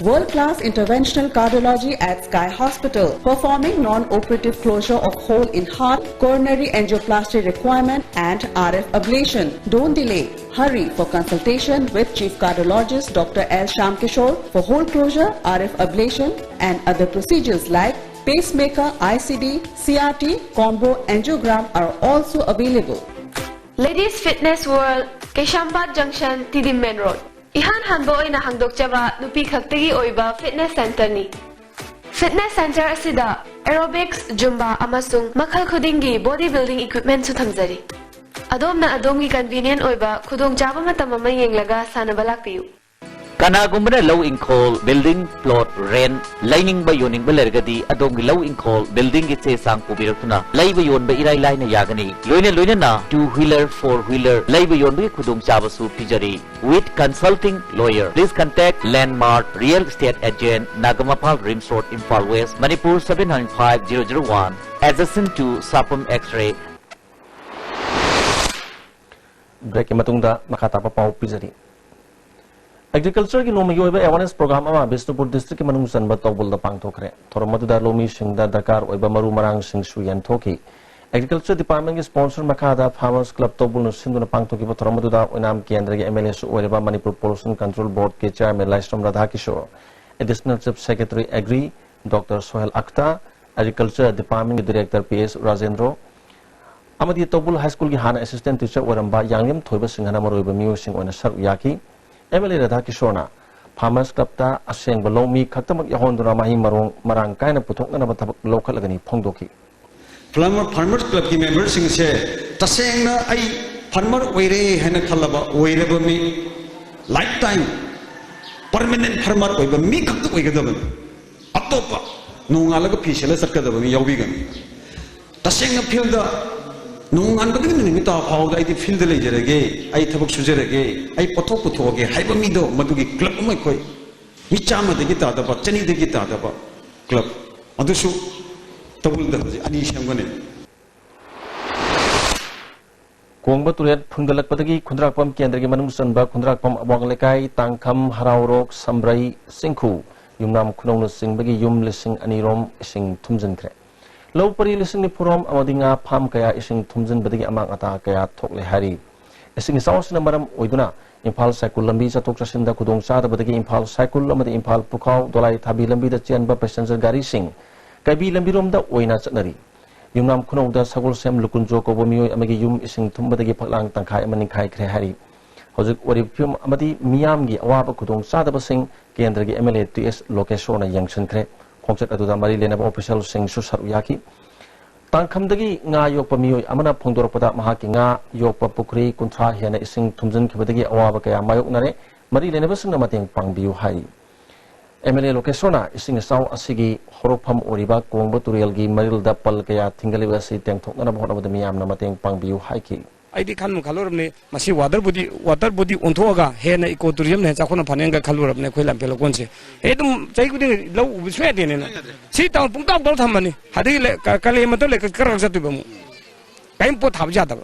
World-class interventional cardiology at Sky Hospital, performing non-operative closure of hole in heart, coronary angioplasty requirement, and R F ablation. Don't delay. Hurry for consultation with Chief Cardiologist Doctor L Shyamkishore. For hole closure, R F ablation, and other procedures like pacemaker, I C D, C R T, combo angiogram are also available. Ladies Fitness World, Keishampat Junction, Tiddim Main Road. ꯏꯍꯥꯟ ꯍꯥꯟꯕ ꯑꯣꯏꯅ ꯍꯥꯡꯗꯣꯛꯆꯕ ꯅꯨꯄꯤ ꯈꯛꯇꯒꯤ ꯑꯣꯏꯕ fitness centreꯅꯤ꯫ Fitness centre ꯑꯁꯤꯗ aerobics, Zumba ꯑꯃꯁꯨꯡ ꯃꯈꯜ ꯈꯨꯗꯤꯡꯒꯤ body building equipmentꯁꯨ ꯊꯝꯖꯔꯤ꯫ ꯑꯗꯣꯝꯅ ꯑꯗꯣꯝꯒꯤ convenient ꯑꯣꯏꯕ ꯈꯨꯗꯣꯡꯆꯥꯕ ꯃꯇꯝ ꯑꯃ ꯌꯦꯡꯂꯒ ꯁꯥꯟꯅꯕ ꯂꯥꯛꯄꯤꯌꯨ꯫ ꯀꯅꯥꯒꯨꯝꯕꯅ ꯂꯧ ꯏꯪꯈꯣꯜ, building, plot, rent ꯂꯩꯅꯤꯡꯕ ꯌꯣꯟꯅꯤꯡꯕ ꯂꯩꯔꯒꯗꯤ ꯑꯗꯣꯝꯒꯤ ꯂꯧ ꯏꯪꯈꯣꯜ, buildingꯒꯤ ꯆꯦ ꯆꯥꯡ ꯄꯨꯕꯤꯔꯛꯇꯨꯅ ꯂꯩꯕ ꯌꯣꯟꯕ ꯏꯔꯥꯏ ꯂꯥꯏꯅ ꯌꯥꯒꯅꯤ꯫ ꯂꯣꯏꯅ ꯂꯣꯏꯅꯅ two wheeler, four wheeler ꯂꯩꯕ ꯌꯣꯟꯕꯒꯤ ꯈꯨꯗꯣꯡꯆꯥꯕꯁꯨ ꯄꯤꯖꯔꯤ꯫ With consulting lawyer. Please contact Landmark Real Estate Agent, Nagamapal Rims Road, Imphal West, Manipur seven nine five zero zero one, adjacent to Sapum X-ray. ꯕ꯭ꯔꯦꯛꯀꯤ ꯃꯇꯨꯡꯗ ꯃꯈꯥ ꯇꯥꯕ ꯄꯥꯎ ꯄꯤꯖꯔꯤ꯫ ꯑꯦꯒ꯭ꯔꯤꯀꯜꯆꯔꯒꯤ ꯅꯣꯡꯃꯒꯤ ꯑꯣꯏꯕ awareness program ꯑꯃ ꯕꯤꯁꯅꯨꯄꯨꯔ districtꯀꯤ ꯃꯅꯨꯡ ꯆꯟꯕ ꯇꯧꯕꯜꯗ ꯄꯥꯡꯊꯣꯛꯈ꯭ꯔꯦ꯫ ꯊꯧꯔꯝ ꯑꯗꯨꯗ ꯂꯧꯃꯤꯁꯤꯡꯗ ꯗꯔꯀꯥꯔ ꯑꯣꯏꯕ ꯃꯔꯨ ꯃꯔꯥꯡꯁꯤꯡꯁꯨ ꯌꯦꯟꯊꯣꯛꯈꯤ꯫ Agriculture Departmentꯀꯤ sponsor ꯃꯈꯥꯗ Farmers Club ꯇꯧꯕꯜꯅ ꯁꯤꯟꯗꯨꯅ ꯄꯥꯡꯊꯣꯛꯈꯤꯕ ꯊꯧꯔꯝ ꯑꯗꯨꯗ ꯑꯣꯏꯅꯥꯝ ꯀꯦꯟꯗ꯭ꯔꯒꯤ MLAꯁꯨ ꯑꯣꯏꯔꯕ ꯃꯅꯤꯄꯨꯔ Pollution Control Boardꯀꯤ chairman Laishram Radhakishore, additional chief secretary Agri doctor Sohel Akhtar, Agriculture Departmentꯀꯤ director P S ꯔꯥꯖꯦꯟꯗ꯭ꯔꯣ ꯑꯃꯗꯤ ꯇꯧꯕꯨꯜ High Schoolꯒꯤ ꯍꯥꯟꯅ assistant teacher ꯑꯣꯏꯔꯝꯕ ꯌꯥꯡꯂꯦꯝ ꯊꯣꯏꯕ ꯁꯤꯡꯍꯅ ꯃꯔꯨꯑꯣꯏꯕ ꯃꯤꯑꯣꯏꯁꯤꯡ ꯑꯣꯏꯅ ꯁꯔꯨꯛ ꯌꯥꯈꯤ꯫ MLA ꯔꯥꯙꯥꯀꯤꯁꯣꯔꯅ Farmers Clubꯇ ꯑꯁꯦꯡꯕ ꯂꯧꯃꯤ ꯈꯛꯇꯃꯛ ꯌꯥꯎꯍꯟꯗꯨꯅ ꯃꯍꯩ ꯃꯔꯣꯡ ꯃꯔꯥꯡ ꯀꯥꯏꯅ ꯄꯨꯊꯣꯛꯅꯅꯕ ꯊꯕꯛ ꯂꯧꯈꯠꯂꯒꯅꯤ ꯐꯣꯡꯗꯣꯛꯈꯤ꯫ Farmer Farmers Clubꯀꯤ memberꯁꯤꯡꯁꯦ ꯇꯁꯦꯡꯅ ꯑꯩ farmer ꯑꯣꯏꯔꯦ ꯍꯥꯏꯅ ꯈꯜꯂꯕ ꯑꯣꯏꯔꯕ ꯃꯤ, lifetime permanent farmer ꯑꯣꯏꯕ ꯃꯤ ꯈꯛꯇ ꯑꯣꯏꯒꯗꯕꯅꯤ꯫ ꯑꯇꯣꯞꯄ ꯅꯣꯡꯉꯥꯜꯂꯒ ꯐꯤ ꯁꯦꯠꯂ ꯆꯠꯀꯗꯕ ꯃꯤ ꯌꯥꯎꯕꯤꯒꯅꯤ꯫ ꯇꯁꯦꯡꯅ fieldꯗ ꯅꯣꯡꯉꯥꯟꯕꯗꯒꯤ ꯅꯨꯃꯤꯠ ꯇꯥꯕ ꯐꯥꯎꯕꯗ ꯑꯩꯗꯤ fieldꯗ ꯂꯩꯖꯔꯒꯦ, ꯑꯩ ꯊꯕꯛ ꯁꯨꯖꯔꯒꯦ, ꯑꯩ ꯄꯣꯠꯊꯣꯛ ꯄꯨꯊꯣꯛꯑꯒꯦ ꯍꯥꯏꯕ ꯃꯤꯗꯣ ꯃꯗꯨꯒꯤ club ꯑꯃ ꯑꯩꯈꯣꯏ ꯃꯤ ꯆꯥꯝꯃꯗꯒꯤ ꯇꯥꯗꯕ, ꯆꯅꯤꯗꯒꯤ ꯇꯥꯗꯕ club ꯑꯗꯨꯁꯨ ꯇꯧꯕꯜꯗ ꯍꯧꯖꯤꯛ ꯑꯅꯤ ꯁꯦꯝꯒꯅꯤ꯫ ꯀꯣꯡꯕ ꯇꯨꯔꯦꯜ ꯐꯨꯟꯒꯠꯂꯛꯄꯗꯒꯤ ꯈꯨꯟꯗ꯭ꯔꯥꯛꯄꯝ ꯀꯦꯟꯗ꯭ꯔꯒꯤ ꯃꯅꯨꯡ ꯆꯟꯕ ꯈꯨꯟꯗ꯭ꯔꯥꯛꯄꯝ ꯑꯋꯥꯡ ꯂꯩꯀꯥꯏ, ꯇꯥꯡꯈꯝ, ꯍꯔꯥꯎꯔꯣꯛ, ꯁꯝꯕ꯭ꯔꯩ, ꯆꯤꯡꯈꯨ, ꯌꯨꯝꯅꯥꯝ ꯈꯨꯅꯧꯅꯆꯤꯡꯕꯒꯤ ꯌꯨꯝ ꯂꯤꯁꯤꯡ ꯑꯅꯤ ꯔꯣꯝ ꯏꯁꯤꯡ ꯊꯨꯝꯖꯤꯟꯈ꯭ꯔꯦ꯫ ꯂꯧ ꯄꯔꯤ ꯂꯤꯁꯤꯡ ꯅꯤꯐꯨ ꯔꯣꯝ ꯑꯃꯗꯤ ꯉꯥ farm ꯀꯌꯥ ꯏꯁꯤꯡ ꯊꯨꯝꯖꯤꯟꯕꯗꯒꯤ ꯑꯃꯥꯡ ꯑꯇꯥ ꯀꯌꯥ ꯊꯣꯛꯂꯦ ꯍꯥꯏꯔꯤ꯫ ꯏꯁꯤꯡ ꯏꯆꯥꯎ ꯑꯁꯤꯅ ꯃꯔꯝ ꯑꯣꯏꯗꯨꯅ ꯏꯝꯐꯥꯜ ꯁꯥꯏꯀꯨꯜ ꯂꯝꯕꯤ ꯆꯠꯊꯣꯛ ꯆꯠꯁꯤꯟꯗ ꯈꯨꯗꯣꯡꯆꯥꯗꯕꯗꯒꯤ ꯏꯝꯐꯥꯜ ꯁꯥꯏꯀꯨꯜ ꯑꯃꯗꯤ ꯏꯝꯐꯥꯜ ꯄꯨꯈꯥꯎ ꯗꯣꯂꯥꯏ ꯊꯥꯕꯤ ꯂꯝꯕꯤꯗ ꯆꯦꯟꯕ passenger ꯒꯥꯔꯤꯁꯤꯡ ꯀꯩꯕꯤ ꯂꯝꯕꯤꯔꯣꯝꯗ ꯑꯣꯏꯅ ꯆꯠꯅꯔꯤ꯫ ꯌꯨꯝꯅꯥꯝ ꯈꯨꯅꯧꯗ ꯁꯒꯣꯜꯁꯦꯝ ꯂꯨꯀꯨꯟꯖꯣ ꯀꯧꯕ ꯃꯤꯑꯣꯏ ꯑꯃꯒꯤ ꯌꯨꯝ ꯏꯁꯤꯡ ꯊꯨꯝꯕꯗꯒꯤ ꯐꯛꯂꯥꯡ ꯇꯪꯈꯥꯏ ꯑꯃ ꯅꯤꯡꯈꯥꯏꯈ꯭ꯔꯦ ꯍꯥꯏꯔꯤ꯫ ꯍꯧꯖꯤꯛ ꯑꯣꯏꯔꯤꯕ ꯐꯤꯕꯝ ꯑꯃꯗꯤ ꯃꯤꯌꯥꯝꯒꯤ ꯑꯋꯥꯕ ꯈꯨꯗꯣꯡꯆꯥꯗꯕꯁꯤꯡ ꯀꯦꯟꯗ꯭ꯔꯒꯤ ꯑꯦꯝ ꯑꯦꯜ ꯑꯦ ꯇꯤ ꯑꯦꯁ ꯂꯣꯀꯦꯁꯣꯔꯅ ꯌꯦꯡꯁꯤꯟꯈ꯭ꯔꯦ꯫ ꯈꯣꯡꯆꯠ ꯑꯗꯨꯗ ꯃꯔꯤ ꯂꯩꯅꯕ ꯑꯣꯐꯤꯁꯤꯌꯦꯜꯁꯤꯡꯁꯨ ꯁꯔꯨꯛ ꯌꯥꯈꯤ꯫ ꯇꯥꯡꯈꯝꯗꯒꯤ ꯉꯥ ꯌꯣꯛꯄ ꯃꯤꯑꯣꯏ ꯑꯃꯅ ꯐꯣꯡꯗꯣꯔꯛꯄꯗ, ꯃꯍꯥꯛꯀꯤ ꯉꯥ ꯌꯣꯛꯄ ꯄꯨꯈ꯭ꯔꯤ ꯀꯨꯟꯊ꯭ꯔꯥ ꯍꯦꯟꯅ ꯏꯁꯤꯡ ꯊꯨꯝꯖꯤꯟꯈꯤꯕꯗꯒꯤ ꯑꯋꯥꯕ ꯀꯌꯥ ꯃꯥꯌꯣꯛꯅꯔꯦ꯫ ꯃꯔꯤ ꯂꯩꯅꯕꯁꯤꯡꯅ ꯃꯇꯦꯡ ꯄꯥꯡꯕꯤꯌꯨ ꯍꯥꯏꯔꯤ꯫ ꯑꯦꯝ ꯑꯦꯜ ꯑꯦ ꯂꯣꯀꯦꯁꯣꯔꯅ ꯏꯁꯤꯡ ꯏꯆꯥꯎ ꯑꯁꯤꯒꯤ ꯍꯧꯔꯛꯐꯝ ꯑꯣꯏꯔꯤꯕ ꯀꯣꯡꯕ ꯇꯨꯔꯦꯜꯒꯤ ꯃꯔꯤꯜꯗ ꯄꯜ ꯀꯌꯥ ꯊꯤꯡꯒꯠꯂꯤꯕ ꯑꯁꯤ ꯇꯦꯡꯊꯣꯛꯅꯅꯕ ꯍꯣꯠꯅꯕꯗ ꯃꯤꯌꯥꯝꯅ ꯃꯇꯦꯡ ꯄꯥꯡꯕꯤꯌꯨ ꯍꯥꯏꯈꯤ꯫ ꯑꯩꯗꯤ ꯈꯟꯕꯨ ꯈꯜꯂꯨꯔꯕꯅꯤ, ꯃꯁꯤ ꯋꯥꯇꯔ ꯕꯣꯗꯤ, ꯋꯥꯇꯔ ꯕꯣꯗꯤ ꯑꯣꯟꯊꯣꯛꯑꯒ ꯍꯦꯟꯅ ꯏꯀꯣ ꯇꯨꯔꯤꯖꯝꯅ ꯍꯦꯟꯅ ꯆꯥꯎꯈꯠꯅ ꯐꯅꯦꯅꯒ ꯈꯜꯂꯨꯔꯕꯅꯤ ꯑꯩꯈꯣꯏ ꯂꯝꯐꯦꯜ ꯂꯧꯀꯣꯟꯁꯦ꯫ ꯑꯩ ꯑꯗꯨꯝ ꯆꯍꯤ ꯈꯨꯗꯤꯡꯒꯤ ꯂꯧ ꯎꯕ ꯁꯨꯡꯌꯥ ꯌꯥꯗꯦꯅꯦ꯫ ꯁꯤ ꯇꯧ ꯄꯨꯡꯇꯥꯎ ꯇꯧ ꯊꯝꯃꯅꯤ꯫ ꯑꯗꯒꯤ ꯂꯩ-, ꯀ-, ꯀꯥꯂꯦꯟ ꯃꯇꯝ ꯂꯩ ꯀ-, ꯀꯔꯛ ꯆꯠꯇꯣꯏꯕ ꯑꯃꯨꯛ꯫ ꯀꯔꯤꯝ ꯄꯣꯠ ꯊꯥꯕꯁꯨ ꯌꯥꯗꯕ꯫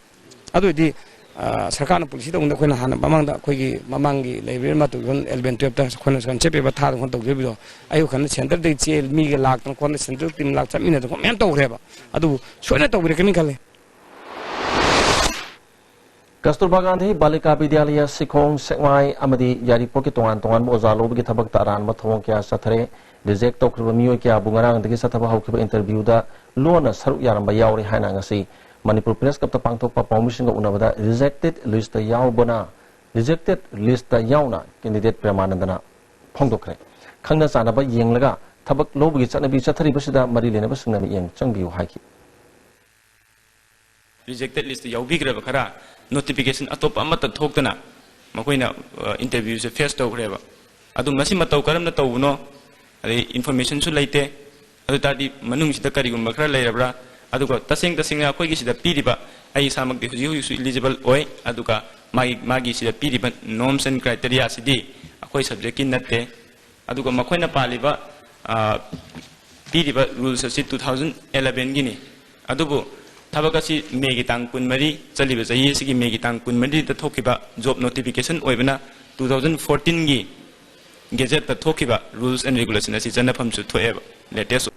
ꯑꯗꯨ ꯑꯣꯏꯗꯤ, ꯑ, ꯁꯔꯀꯥꯔꯅ ꯄꯨꯂꯤꯁꯤ ꯇꯧꯗꯅ ꯑꯩꯈꯣꯏꯅ ꯍꯥꯟꯅ ꯃꯃꯥꯡꯗ ꯑꯩꯈꯣꯏꯒꯤ ꯃꯃꯥꯡꯒꯤ ꯂꯩꯔꯤꯕ ꯃꯇꯝ ꯑꯦꯂꯚꯦꯟ ꯇꯨꯌꯦꯜꯞꯇ ꯑꯩꯈꯣꯏꯅ ꯁꯨꯃꯥꯏꯅ ꯆꯦꯞ ꯄꯦꯄꯔ ꯊꯥꯗꯅ ꯈꯣꯠꯇꯅ ꯇꯧꯈꯤꯕꯗꯣ, ꯑꯩ ꯋꯥꯈꯜꯗ ꯁꯦꯟꯇꯔꯗꯒꯤ ꯆꯦ ꯃꯤꯒ ꯂꯥꯛꯇꯅ ꯈꯣꯠꯇꯅ ꯁꯦꯟꯇ꯭ꯔꯦꯜ ꯇꯤꯝ ꯂꯥꯛ ꯆꯠꯃꯤꯟꯅꯗꯅ ꯈꯣꯠ ꯃꯌꯥꯝ ꯇꯧꯈ꯭ꯔꯦꯕ꯫ ꯑꯗꯨꯕꯨ ꯁꯣꯏꯅ ꯇꯧꯕꯤꯔꯛꯀꯅꯤ ꯈꯜꯂꯤ꯫ ꯀꯁꯇꯨꯔꯕꯥ ꯒꯥꯟꯙꯤ ꯕꯥꯂꯤꯀꯥ ꯕꯤꯗ꯭ꯌꯥꯂꯌ, ꯁꯤꯈꯣꯡ, ꯁꯦꯛꯃꯥꯏ ꯑꯃꯗꯤ ꯌꯥꯏꯔꯤꯄꯣꯛꯀꯤ ꯇꯣꯉꯥꯟ ꯇꯣꯉꯥꯟꯕ ꯑꯣꯖꯥ ꯂꯧꯕꯒꯤ ꯊꯕꯛꯇ ꯑꯔꯥꯟꯕ ꯊꯧꯑꯣꯡ ꯀꯌꯥ ꯆꯠꯊꯔꯦ꯫ ꯔꯤꯖꯦꯛ ꯇꯧꯈ꯭ꯔꯤꯕ ꯃꯤꯑꯣꯏ ꯀꯌꯥꯕꯨ ꯉꯔꯥꯡꯗꯒꯤ ꯆꯠꯊꯕ ꯍꯧꯈꯤꯕ ꯏꯟꯇꯔꯚ꯭ꯌꯨꯗ ꯂꯣꯟꯅ ꯁꯔꯨꯛ ꯌꯥꯔꯝꯕ ꯌꯥꯎꯔꯦ ꯍꯥꯏꯅ ꯉꯁꯤ ꯃꯅꯤꯄꯨꯔ ꯄ꯭ꯔꯦꯁ ꯀ꯭ꯂꯕꯇ ꯄꯥꯡꯊꯣꯛꯄ ꯄꯥꯎꯃꯤꯁꯤꯡꯒ ꯎꯅꯕꯗ ꯔꯤꯖꯦꯛꯇꯦꯗ ꯂꯤꯁꯇ ꯌꯥꯎꯕꯅ, ꯔꯤꯖꯦꯛꯇꯦꯗ ꯂꯤꯁꯇ ꯌꯥꯎꯅ ꯀꯦꯟꯗꯤꯗꯦꯠ ꯄ꯭ꯔꯦꯃꯥꯅꯟꯗꯅ ꯐꯣꯡꯗꯣꯛꯈ꯭ꯔꯦ꯫ ꯈꯪꯅ ꯆꯥꯟꯅꯕ ꯌꯦꯡꯂꯒ ꯊꯕꯛ ꯂꯧꯕꯒꯤ ꯆꯠꯅꯕꯤ ꯆꯠꯊꯔꯤꯕꯁꯤꯗ ꯃꯔꯤ ꯂꯩꯅꯕꯁꯤꯡꯅ ꯃꯤꯠꯌꯦꯡ ꯆꯪꯕꯤꯌꯨ ꯍꯥꯏꯈꯤ꯫ ꯔꯤꯖꯦꯛꯇꯦꯗ ꯂꯤꯁꯇ ꯌꯥꯎꯕꯤꯈ꯭ꯔꯕ ꯈꯔ ꯅꯣꯇꯤꯐꯤꯀꯦꯁꯟ ꯑꯇꯣꯞꯄ ꯑꯃꯠꯇ ꯊꯣꯛꯇꯅ ꯃꯈꯣꯏꯅ, ꯑ, ꯏꯟꯇꯔꯚ꯭ꯌꯨꯁꯦ ꯐꯦꯁ ꯇꯧꯈ꯭ꯔꯦꯕ꯫ ꯑꯗꯨ ꯃꯁꯤ ꯃꯇꯧ ꯀꯔꯝꯅ ꯇꯧꯕꯅꯣ, ꯑꯗꯩ ꯏꯟꯐꯣꯔꯃꯦꯁꯟꯁꯨ ꯂꯩꯇꯦ꯫ ꯑꯗꯨ ꯇꯥꯔꯗꯤ ꯃꯅꯨꯡꯁꯤꯗ ꯀꯔꯤꯒꯨꯝꯕ ꯈꯔ ꯂꯩꯔꯕ꯭ꯔꯥ? ꯑꯗꯨꯒ ꯇꯁꯦꯡ ꯇꯁꯦꯡꯅ ꯑꯩꯈꯣꯏꯒꯤ ꯁꯤꯗ ꯄꯤꯔꯤꯕ, ꯑꯩ ꯏꯁꯥꯃꯛꯇꯤ ꯍꯧꯖꯤꯛ ꯍꯧꯖꯤꯛꯁꯨ ꯏꯂꯤꯖꯤꯕꯜ ꯑꯣꯏ, ꯑꯗꯨꯒ ꯃꯥꯒꯤ, ꯃꯥꯒꯤ ꯁꯤꯗ ꯄꯤꯔꯤꯕ ꯅꯣꯔꯝꯁ ꯑꯦꯟ ꯀ꯭ꯔꯥꯏꯇꯦꯔꯤꯌꯥꯁꯤꯗꯤ ꯑꯩꯈꯣꯏ ꯁꯕꯖꯦꯛꯀꯤ ꯅꯠꯇꯦ꯫ ꯑꯗꯨꯒ ꯃꯈꯣꯏꯅ ꯄꯥꯜꯂꯤꯕ, ꯑ, ꯄꯤꯔꯤꯕ ꯔꯨꯜꯁ ꯑꯁꯤ ꯇꯨ ꯊꯥꯎꯖꯟ ꯑꯦꯂꯚꯦꯟꯒꯤꯅꯤ꯫ ꯑꯗꯨꯕꯨ ꯊꯕꯛ ꯑꯁꯤ ꯃꯦꯒꯤ ꯇꯥꯡ ꯀꯨꯟꯃꯔꯤ, ꯆꯠꯂꯤꯕ ꯆꯍꯤ ꯑꯁꯤꯒꯤ ꯃꯦꯒꯤ ꯇꯥꯡ ꯀꯨꯟꯃꯔꯤꯗ ꯊꯣꯛꯈꯤꯕ ꯖꯣꯕ ꯅꯣꯇꯤꯐꯤꯀꯦꯁꯟ ꯑꯣꯏꯕꯅ ꯇꯨ ꯊꯥꯎꯖꯟ ꯐꯣꯔꯇꯤꯟꯒꯤ ꯒꯦꯖꯦꯠꯇ ꯊꯣꯛꯈꯤꯕ ꯔꯨꯜꯁ ꯑꯦꯟ ꯔꯤꯒꯨꯂꯦꯁꯟ ꯑꯁꯤ ꯆꯠꯅꯐꯝꯁꯨ ꯊꯣꯛꯑꯦꯕ꯫ ꯂꯦꯇꯦꯁ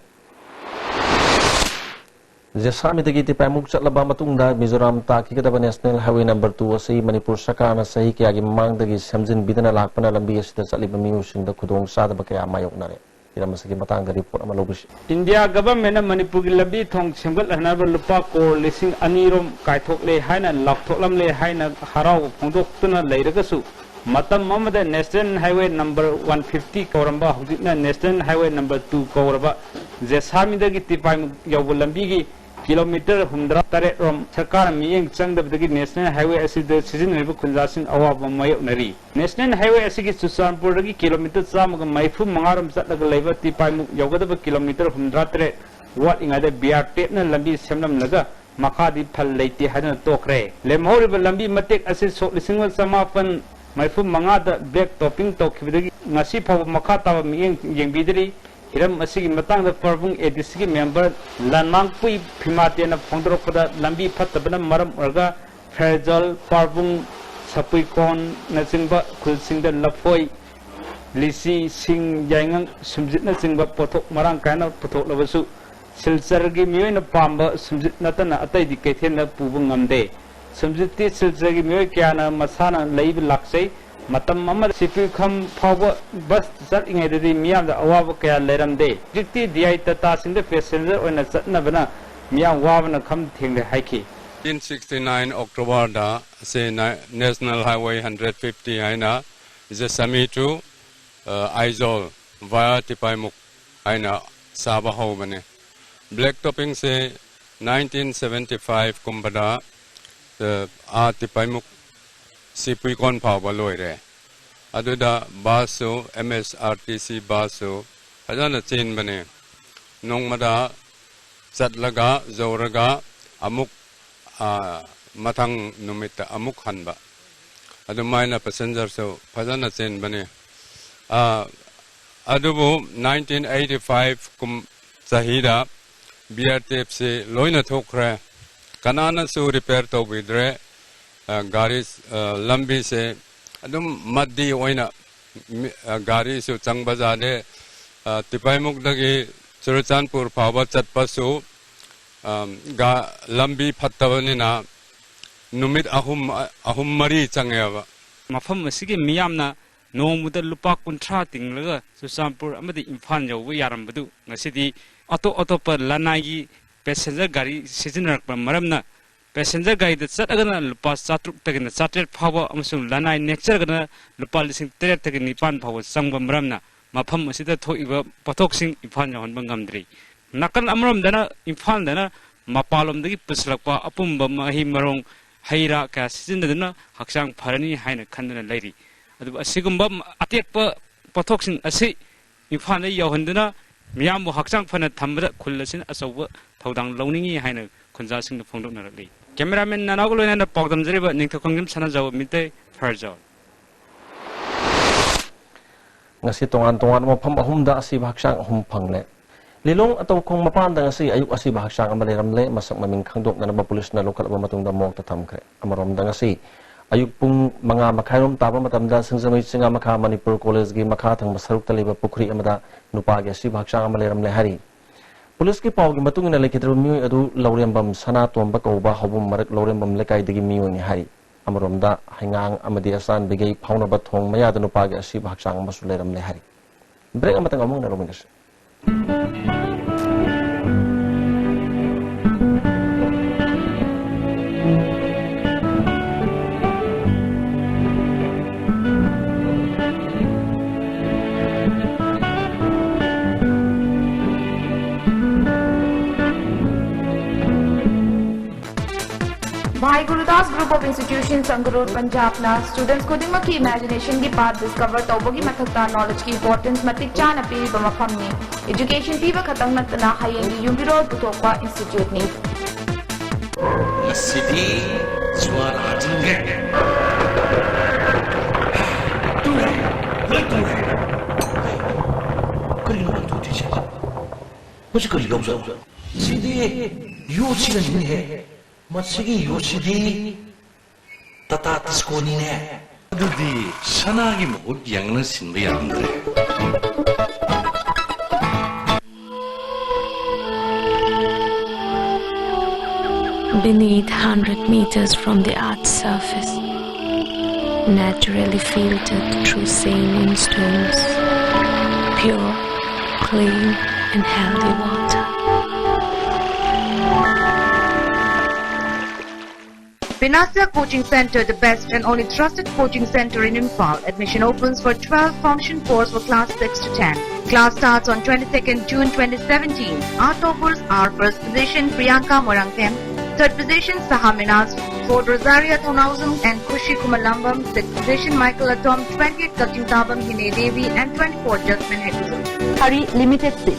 ꯖꯦꯁꯥꯃꯤꯗꯒꯤ ꯇꯤꯄꯥꯏꯃꯨꯛ ꯆꯠꯂꯕ ꯃꯇꯨꯡꯗ ꯃꯤꯖꯣꯔꯥꯝ ꯇꯥꯈꯤꯒꯗꯕ ꯅꯦꯁꯅꯦꯜ ꯍꯥꯏꯋꯦ ꯅꯝꯕꯔ ꯇꯨ ꯑꯁꯤ ꯃꯅꯤꯄꯨꯔ ꯁꯔꯀꯥꯔꯅ ꯆꯍꯤ ꯀꯌꯥꯒꯤ ꯃꯃꯥꯡꯗꯒꯤ ꯁꯦꯝꯖꯤꯟꯕꯤꯗꯅ ꯂꯥꯛꯄꯅ ꯂꯝꯕꯤ ꯑꯁꯤꯗ ꯆꯠꯂꯤꯕ ꯃꯤꯑꯣꯏꯁꯤꯡꯗ ꯈꯨꯗꯣꯡ ꯆꯥꯗꯕ ꯀꯌꯥ ꯃꯥꯌꯣꯛꯅꯔꯦ꯫ ꯍꯤꯔꯝ ꯑꯁꯤꯒꯤ ꯃꯇꯥꯡꯗ ꯔꯤꯄꯣꯔꯠ ꯑꯃ ꯂꯧꯕꯤꯁꯤ꯫ ꯏꯟꯗꯤꯌꯥ ꯒꯚꯔꯟꯃꯦꯟꯠꯅ ꯃꯅꯤꯄꯨꯔꯒꯤ ꯂꯝꯕꯤ ꯊꯣꯡ ꯁꯦꯝꯒꯠꯍꯟꯅꯕ ꯂꯨꯄꯥ ꯀꯣꯔ ꯂꯤꯁꯤꯡ ꯑꯅꯤꯔꯣꯝ ꯀꯥꯏꯊꯣꯛꯂꯦ ꯍꯥꯏꯅ ꯂꯥꯎꯊꯣꯛꯂꯝꯂꯦ ꯍꯥꯏꯅ ꯍꯔꯥꯎꯕ ꯐꯣꯡꯗꯣꯛꯇꯨꯅ ꯂꯩꯔꯒꯁꯨ, ꯃꯇꯝ ꯑꯃꯗ National Highway number one fifty ꯀꯧꯔꯝꯕ, ꯍꯧꯖꯤꯛꯅ National Highway number two ꯀꯧꯔꯕ ꯖꯦꯁꯥꯃꯤꯗꯒꯤ ꯇꯤꯄꯥꯏꯃꯨꯛ ꯌꯧꯕ ꯂꯝꯕꯤꯒꯤ ꯀꯤꯂꯣꯃꯤꯇꯔ ꯍꯨꯝꯗ꯭ꯔꯥ ꯇꯔꯦꯠ ꯔꯣꯝ ꯁꯔꯀꯥꯔꯅ ꯃꯤꯠꯌꯦꯡ ꯆꯪꯗꯕꯗꯒꯤ National Highway ꯑꯁꯤꯗ ꯁꯤꯖꯤꯟꯅꯔꯤꯕ ꯈꯨꯟꯖꯥꯁꯤꯡ ꯑꯋꯥꯕ ꯃꯥꯌꯣꯛꯅꯔꯤ꯫ National Highway ꯑꯁꯤꯒꯤ ꯆꯨꯔꯆꯥꯟꯄꯨꯔꯗꯒꯤ ꯀꯤꯂꯣꯃꯤꯇꯔ ꯆꯥꯝꯃꯒ ꯃꯔꯤꯐꯨ ꯃꯉꯥ ꯔꯣꯝ ꯆꯠꯂꯒ ꯂꯩꯕ ꯇꯤꯄꯥꯏꯃꯨꯛ ꯌꯧꯒꯗꯕ ꯀꯤꯂꯣꯃꯤꯇꯔ ꯍꯨꯝꯗ꯭ꯔꯥ ꯇꯔꯦꯠ ꯋꯥꯠꯂꯤꯉꯩꯗ ꯕꯤ ꯑꯥꯔ ꯇꯦꯞꯅ ꯂꯝꯕꯤ ꯁꯦꯝꯂꯝꯂꯒ ꯃꯈꯥꯗꯤ ꯐꯜ ꯂꯩꯇꯦ ꯍꯥꯏꯗꯨꯅ ꯇꯣꯛꯈ꯭ꯔꯦ꯫ ꯂꯦꯝꯍꯧꯔꯤꯕ ꯂꯝꯕꯤ ꯃꯇꯦꯛ ꯑꯁꯤ ꯁꯣꯛ ꯂꯤꯁꯤꯡ ꯑꯃ ꯆꯃꯥꯄꯟ ꯃꯔꯤꯐꯨ ꯃꯉꯥꯗ black topping ꯇꯧꯈꯤꯕꯗꯒꯤ ꯉꯁꯤ ꯐꯥꯎꯕ ꯃꯈꯥ ꯇꯥꯕ ꯃꯤꯠꯌꯦꯡ ꯌꯦꯡꯕꯤꯗ꯭ꯔꯤ꯫ ꯍꯤꯔꯝ ꯑꯁꯤꯒꯤ ꯃꯇꯥꯡꯗ ꯄꯥꯔꯕꯨꯡ ꯑꯦ ꯗꯤ ꯁꯤꯒꯤ ꯃꯦꯝꯕꯔ ꯂꯥꯟꯃꯥꯡꯄꯨꯏ ꯐꯤꯃꯥꯇꯦꯅ ꯐꯣꯡꯗꯣꯔꯛꯄꯗ, ꯂꯝꯕꯤ ꯐꯠꯇꯕꯅ ꯃꯔꯝ ꯑꯣꯏꯔꯒ ꯐꯦꯔꯖꯜ, ꯄꯥꯔꯕꯨꯡ, ꯁꯄꯨꯏꯀꯣꯟꯅꯆꯤꯡꯕ ꯈꯨꯜꯁꯤꯡꯗ ꯂꯐꯣꯏ, ꯂꯤꯆꯤ, ꯁꯤꯡ, ꯌꯥꯏꯉꯪ, ꯁꯨꯝꯖꯤꯠꯅꯆꯤꯡꯕ ꯄꯣꯠꯊꯣꯛ ꯃꯔꯥꯡ ꯀꯥꯏꯅ ꯄꯨꯊꯣꯛꯂꯕꯁꯨ, ꯁꯤꯜꯆꯔꯒꯤ ꯃꯤꯑꯣꯏꯅ ꯄꯥꯝꯕ ꯁꯨꯝꯖꯤꯠ ꯅꯠꯇꯅ ꯑꯇꯩꯗꯤ ꯀꯩꯊꯦꯜꯗ ꯄꯨꯕ ꯉꯝꯗꯦ꯫ ꯁꯨꯝꯖꯤꯠꯇꯤ ꯁꯤꯜꯆꯔꯒꯤ ꯃꯤꯑꯣꯏ ꯀꯌꯥꯅ ꯃꯁꯥꯅ ꯂꯩꯕ ꯂꯥꯛꯆꯩ꯫ ꯃꯇꯝ ꯑꯃꯗ ꯁꯤꯄꯨꯏꯈꯝ ꯐꯥꯎꯕ ꯕꯁ ꯆꯠꯂꯤꯉꯩꯗꯗꯤ ꯃꯤꯌꯥꯝꯗ ꯑꯋꯥꯕ ꯀꯌꯥ ꯂꯩꯔꯝꯗꯦ꯫ ꯍꯧꯖꯤꯛꯇꯤ ꯗꯤ ꯑꯥꯏ ꯇꯥꯇꯥꯁꯤꯡꯗ ꯄꯦꯁꯦꯟꯖꯔ ꯑꯣꯏꯅ ꯆꯠꯅꯕꯅ ꯃꯤꯌꯥꯝ ꯋꯥꯕꯅ ꯈꯝ ꯊꯦꯡꯂꯦ ꯍꯥꯏꯈꯤ꯫ Nineteen sixty-nine Octoberꯗ ꯑꯁꯤ National Highway hundred fifty ꯍꯥꯏꯅ Jessami to ꯑꯥꯏꯖꯣꯜ via ꯇꯤꯄꯥꯏꯃꯨꯛ ꯍꯥꯏꯅ ꯁꯥꯕ ꯍꯧꯕꯅꯤ꯫ Black toppingꯁꯦ nineteen seventy five ꯀꯨꯝꯕꯗ ꯑꯥ ꯇꯤꯄꯥꯏꯃꯨꯛ ꯁꯤꯄꯨꯏꯀꯣꯟ ꯐꯥꯎꯕ ꯂꯣꯏꯔꯦ꯫ ꯑꯗꯨꯗ ꯕꯁꯁꯨ, ꯑꯦꯝ ꯑꯦꯁ ꯑꯥꯔ ꯇꯤ ꯁꯤ ꯕꯁꯁꯨ ꯐꯖꯅ ꯆꯦꯟꯕꯅꯦ꯫ ꯅꯣꯡꯃꯗ ꯆꯠꯂꯒ ꯌꯧꯔꯒ ꯑꯃꯨꯛ ꯑꯥ ꯃꯊꯪ ꯅꯨꯃꯤꯠꯇ ꯑꯃꯨꯛ ꯍꯟꯕ꯫ ꯑꯗꯨꯃꯥꯏꯅ ꯄꯦꯁꯦꯟꯖꯔꯁꯨ ꯐꯖꯅ ꯆꯦꯟꯕꯅꯦ꯫ ꯑꯥ ꯑꯗꯨꯕꯨ nineteen eighty five ꯀꯨꯝ ꯆꯍꯤꯗ ꯕꯤ ꯑꯥꯔ ꯇꯦꯞꯁꯤ ꯂꯣꯏꯅ ꯊꯣꯛꯈ꯭ꯔꯦ꯫ ꯀꯅꯥꯅꯁꯨ ꯔꯤꯄꯤꯌꯔ ꯇꯧꯕꯤꯗ꯭ꯔꯦ꯫ ꯑꯥ ꯒꯥꯔꯤ ꯑꯥ ꯂꯝꯕꯤꯁꯦ ꯑꯗꯨꯝ ꯃꯗꯤ ꯑꯣꯏꯅ ꯃꯤ ꯑꯥ ꯒꯥꯔꯤꯁꯨ ꯆꯪꯕ ꯌꯥꯗꯦ꯫ ꯑꯥ ꯇꯤꯄꯥꯏꯃꯨꯛꯗꯒꯤ ꯆꯨꯔꯆꯥꯟꯄꯨꯔ ꯐꯥꯎꯕ ꯆꯠꯄꯁꯨ ꯑꯥ ꯒꯥ ꯂꯝꯕꯤ ꯐꯠꯇꯕꯅꯤꯅ ꯅꯨꯃꯤꯠ ꯑꯍꯨꯝ ꯑꯍꯨꯝ ꯃꯔꯤ ꯆꯪꯉꯦꯕ꯫ ꯃꯐꯝ ꯑꯁꯤꯒꯤ ꯃꯤꯌꯥꯝꯅ ꯅꯣꯡꯃꯗ ꯂꯨꯄꯥ ꯀꯨꯟꯊ꯭ꯔꯥ ꯇꯤꯡꯂꯒ ꯆꯨꯔꯆꯥꯟꯄꯨꯔ ꯑꯃꯗꯤ ꯏꯝꯐꯥꯜ ꯌꯧꯕ ꯌꯥꯔꯝꯕꯗꯨ ꯉꯁꯤꯗꯤ ꯑꯇꯣꯞ ꯑꯇꯣꯞꯄ ꯂꯅꯥꯏꯒꯤ ꯄꯦꯁꯦꯟꯖꯔ ꯒꯥꯔꯤ ꯁꯤꯖꯤꯟꯅꯔꯛꯄ ꯃꯔꯝꯅ ꯄꯦꯁꯦꯟꯖꯔ ꯒꯥꯔꯤꯗ ꯆꯠꯂꯒꯅ ꯂꯨꯄꯥ ꯆꯥꯇ꯭ꯔꯨꯛꯇꯒꯤꯅ ꯆꯥꯇ꯭ꯔꯦꯠ ꯐꯥꯎꯕ ꯑꯃꯁꯨꯡ ꯂꯅꯥꯏ ꯅꯦꯛꯆꯔꯒꯅ ꯂꯨꯄꯥ ꯂꯤꯁꯤꯡ ꯇꯔꯦꯠꯇꯒꯤ ꯅꯤꯄꯥꯟ ꯐꯥꯎꯕ ꯆꯪꯕ ꯃꯔꯝꯅ ꯃꯐꯝ ꯑꯁꯤꯗ ꯊꯣꯛꯏꯕ ꯄꯣꯠꯊꯣꯛꯁꯤꯡ ꯏꯝꯐꯥꯜ ꯌꯧꯍꯟꯕ ꯉꯝꯗ꯭ꯔꯤ꯫ ꯅꯥꯀꯜ ꯑꯃꯔꯣꯝꯗꯅ ꯏꯝꯐꯥꯜꯗꯅ ꯃꯄꯥꯟꯂꯣꯝꯗꯒꯤ ꯄꯨꯁꯤꯜꯂꯛꯄ ꯑꯄꯨꯝꯕ ꯃꯍꯩ ꯃꯔꯣꯡ, ꯍꯩ ꯔꯥ ꯀꯌꯥ ꯁꯤꯖꯤꯟꯅꯗꯨꯅ ꯍꯛꯆꯥꯡ ꯐꯔꯅꯤ ꯍꯥꯏꯅ ꯈꯟꯗꯨꯅ ꯂꯩꯔꯤ꯫ ꯑꯗꯨꯕꯨ ꯑꯁꯤꯒꯨꯝꯕ ꯑꯇꯦꯛꯄ ꯄꯣꯠꯊꯣꯛꯁꯤꯡ ꯑꯁꯤ ꯏꯝꯐꯥꯜꯗ ꯌꯧꯍꯟꯗꯨꯅ ꯃꯤꯌꯥꯝꯕꯨ ꯍꯛꯆꯥꯡ ꯐꯅ ꯊꯝꯕꯗ ꯈꯨꯜ ꯑꯁꯤꯅ ꯑꯆꯧꯕ ꯊꯧꯗꯥꯡ ꯂꯧꯅꯤꯡꯏ ꯍꯥꯏꯅ ꯈꯨꯟꯖꯥꯁꯤꯡꯅ ꯐꯣꯡꯗꯣꯛꯅꯔꯛꯂꯤ꯫ ꯀꯦꯃꯦꯔꯥꯃꯦꯟ ꯅꯅꯥꯎꯒ ꯂꯣꯏꯅꯅ ꯄꯥꯎꯗꯝꯖꯔꯤꯕ ꯅꯤꯡꯊꯧꯈꯣꯡꯖꯝ ꯁꯅꯥꯖꯥꯎꯕ ꯃꯤꯇꯩ, ꯐꯔꯖꯥꯎ꯫ ꯉꯁꯤ ꯇꯣꯉꯥꯟ ꯇꯣꯉꯥꯟꯕ ꯃꯐꯝ ꯑꯍꯨꯝꯗ ꯑꯁꯤꯕ ꯍꯛꯆꯥꯡ ꯑꯍꯨꯝ ꯐꯪꯂꯦ꯫ ꯂꯤꯂꯣꯡ ꯑꯇꯧꯈꯣꯡ ꯃꯄꯥꯟꯗ ꯉꯁꯤ ꯑꯌꯨꯛ ꯑꯁꯤꯕ ꯍꯛꯆꯥꯡ ꯑꯃ ꯂꯩꯔꯝꯂꯦ꯫ ꯃꯁꯛ ꯃꯃꯤꯡ ꯈꯪꯗꯣꯛꯅꯅꯕ ꯄꯨꯂꯤꯁꯅ ꯂꯧꯈꯠꯂꯕ ꯃꯇꯨꯡꯗ ꯃꯣꯔꯒꯇ ꯊꯝꯈ꯭ꯔꯦ꯫ ꯑꯃꯔꯣꯝꯗ ꯉꯁꯤ ꯑꯌꯨꯛ ꯄꯨꯡ ꯃꯉꯥ ꯃꯈꯥꯏꯔꯣꯝ ꯇꯥꯕ ꯃꯇꯝꯗ ꯁꯤꯡꯖꯃꯩ ꯆꯤꯉꯥꯃꯈꯥ ꯃꯅꯤꯄꯨꯔ ꯀꯣꯂꯦꯖꯒꯤ ꯃꯈꯥ ꯊꯪꯕ ꯁꯔꯨꯛꯇ ꯂꯩꯕ ꯄꯨꯈ꯭ꯔꯤ ꯑꯃꯗ ꯅꯨꯄꯥꯒꯤ ꯑꯁꯤꯕ ꯍꯛꯆꯥꯡ ꯑꯃ ꯂꯩꯔꯝꯂꯦ ꯍꯥꯏꯔꯤ꯫ ꯄꯨꯂꯤꯁꯀꯤ ꯄꯥꯎꯒꯤ ꯃꯇꯨꯡ ꯏꯟꯅ ꯂꯩꯈꯤꯗ꯭ꯔꯕ ꯃꯤꯑꯣꯏ ꯑꯗꯨ ꯂꯧꯔꯦꯝꯕꯝ ꯁꯅꯥꯇꯣꯝꯕ ꯀꯧꯕ ꯍꯧꯕꯨꯝ ꯃꯔꯛ ꯂꯧꯔꯦꯝꯕꯝ ꯂꯩꯀꯥꯏꯗꯒꯤ ꯃꯤꯑꯣꯏꯅꯤ ꯍꯥꯏꯔꯤ꯫ ꯑꯃꯔꯣꯝꯗ ꯍꯩꯉꯥꯡ ꯑꯃꯗꯤ ꯑꯁꯥꯟꯕꯤꯒꯩ ꯐꯥꯎꯅꯕ ꯊꯣꯡ ꯃꯌꯥꯗ ꯅꯨꯄꯥꯒꯤ ꯑꯁꯤꯕ ꯍꯛꯆꯥꯡ ꯑꯃꯁꯨ ꯂꯩꯔꯝꯂꯦ ꯍꯥꯏꯔꯤ꯫ ꯕ꯭ꯔꯦꯛ ꯑꯃꯇꯪ ꯑꯃꯨꯛ ꯍꯟꯅ ꯂꯧꯃꯤꯟꯅꯁꯤ꯫ Bhai Gurudas Group of Institutions, Sangarur, Punjabꯅ students ꯈꯨꯗꯤꯡꯃꯛꯀꯤ imaginationꯒꯤ path discover ꯇꯧꯕꯒꯤ ꯃꯊꯛꯇ knowledgeꯀꯤ importance ꯃꯇꯤꯛ ꯆꯥꯅ ꯄꯤꯔꯤꯕ ꯃꯐꯝꯅꯤ꯫ Education ꯄꯤꯕ ꯈꯛꯇꯪ ꯅꯠꯇꯅ ꯍꯌꯦꯡꯒꯤ ꯌꯨꯝꯕꯤꯔꯣꯜ ꯄꯨꯊꯣꯛꯄ instituteꯅꯤ꯫ ꯉꯁꯤꯗꯤ ꯖꯨꯋꯥꯔ ꯍꯥꯖꯤꯟꯒꯦ꯫ ꯇꯨꯔꯦ, ꯂꯣꯏ ꯇꯨꯔꯦ꯫ ꯀꯔꯤꯅꯣ ꯅꯪ ꯇꯧꯗꯣꯏꯁꯦ? ꯃꯁꯤ ꯀꯔꯤ ꯌꯥꯎꯖꯥꯠꯅꯣ? ꯁꯤꯗꯤ ꯌꯣꯠꯁꯤꯅꯅꯤꯅꯦꯍꯦ꯫ ꯃꯁꯤꯒꯤ ꯌꯣꯠꯁꯤꯗꯤ ꯇꯥꯇꯥ ꯇꯤꯁꯀꯣꯅꯤꯅꯦ꯫ ꯑꯗꯨꯗꯤ ꯁꯅꯥꯒꯤ ꯃꯍꯨꯠ ꯌꯥꯡꯅ ꯁꯤꯟꯕ ꯌꯥꯔꯝꯗ꯭ꯔꯦ꯫ Beneath hundred meters from the earth's surface, Naturally filtered through saline stones. Pure, clean, and healthy water. Vinasya Coaching Center, the best and only trusted coaching center in Imphal. Admission opens for twelve. Form course for class six to ten. Class starts on twenty-second June twenty seventeen. Our toppers are first position Priyanka Morangthem, third position Saha Minaz, fourth Rosaria Thonausam and Khushi Kumalambam, sixth position Michael Atom, twentieth Kachingtabam Hine Devi and twenty-fourth Jasmine Hekuzum. Hari limited seat.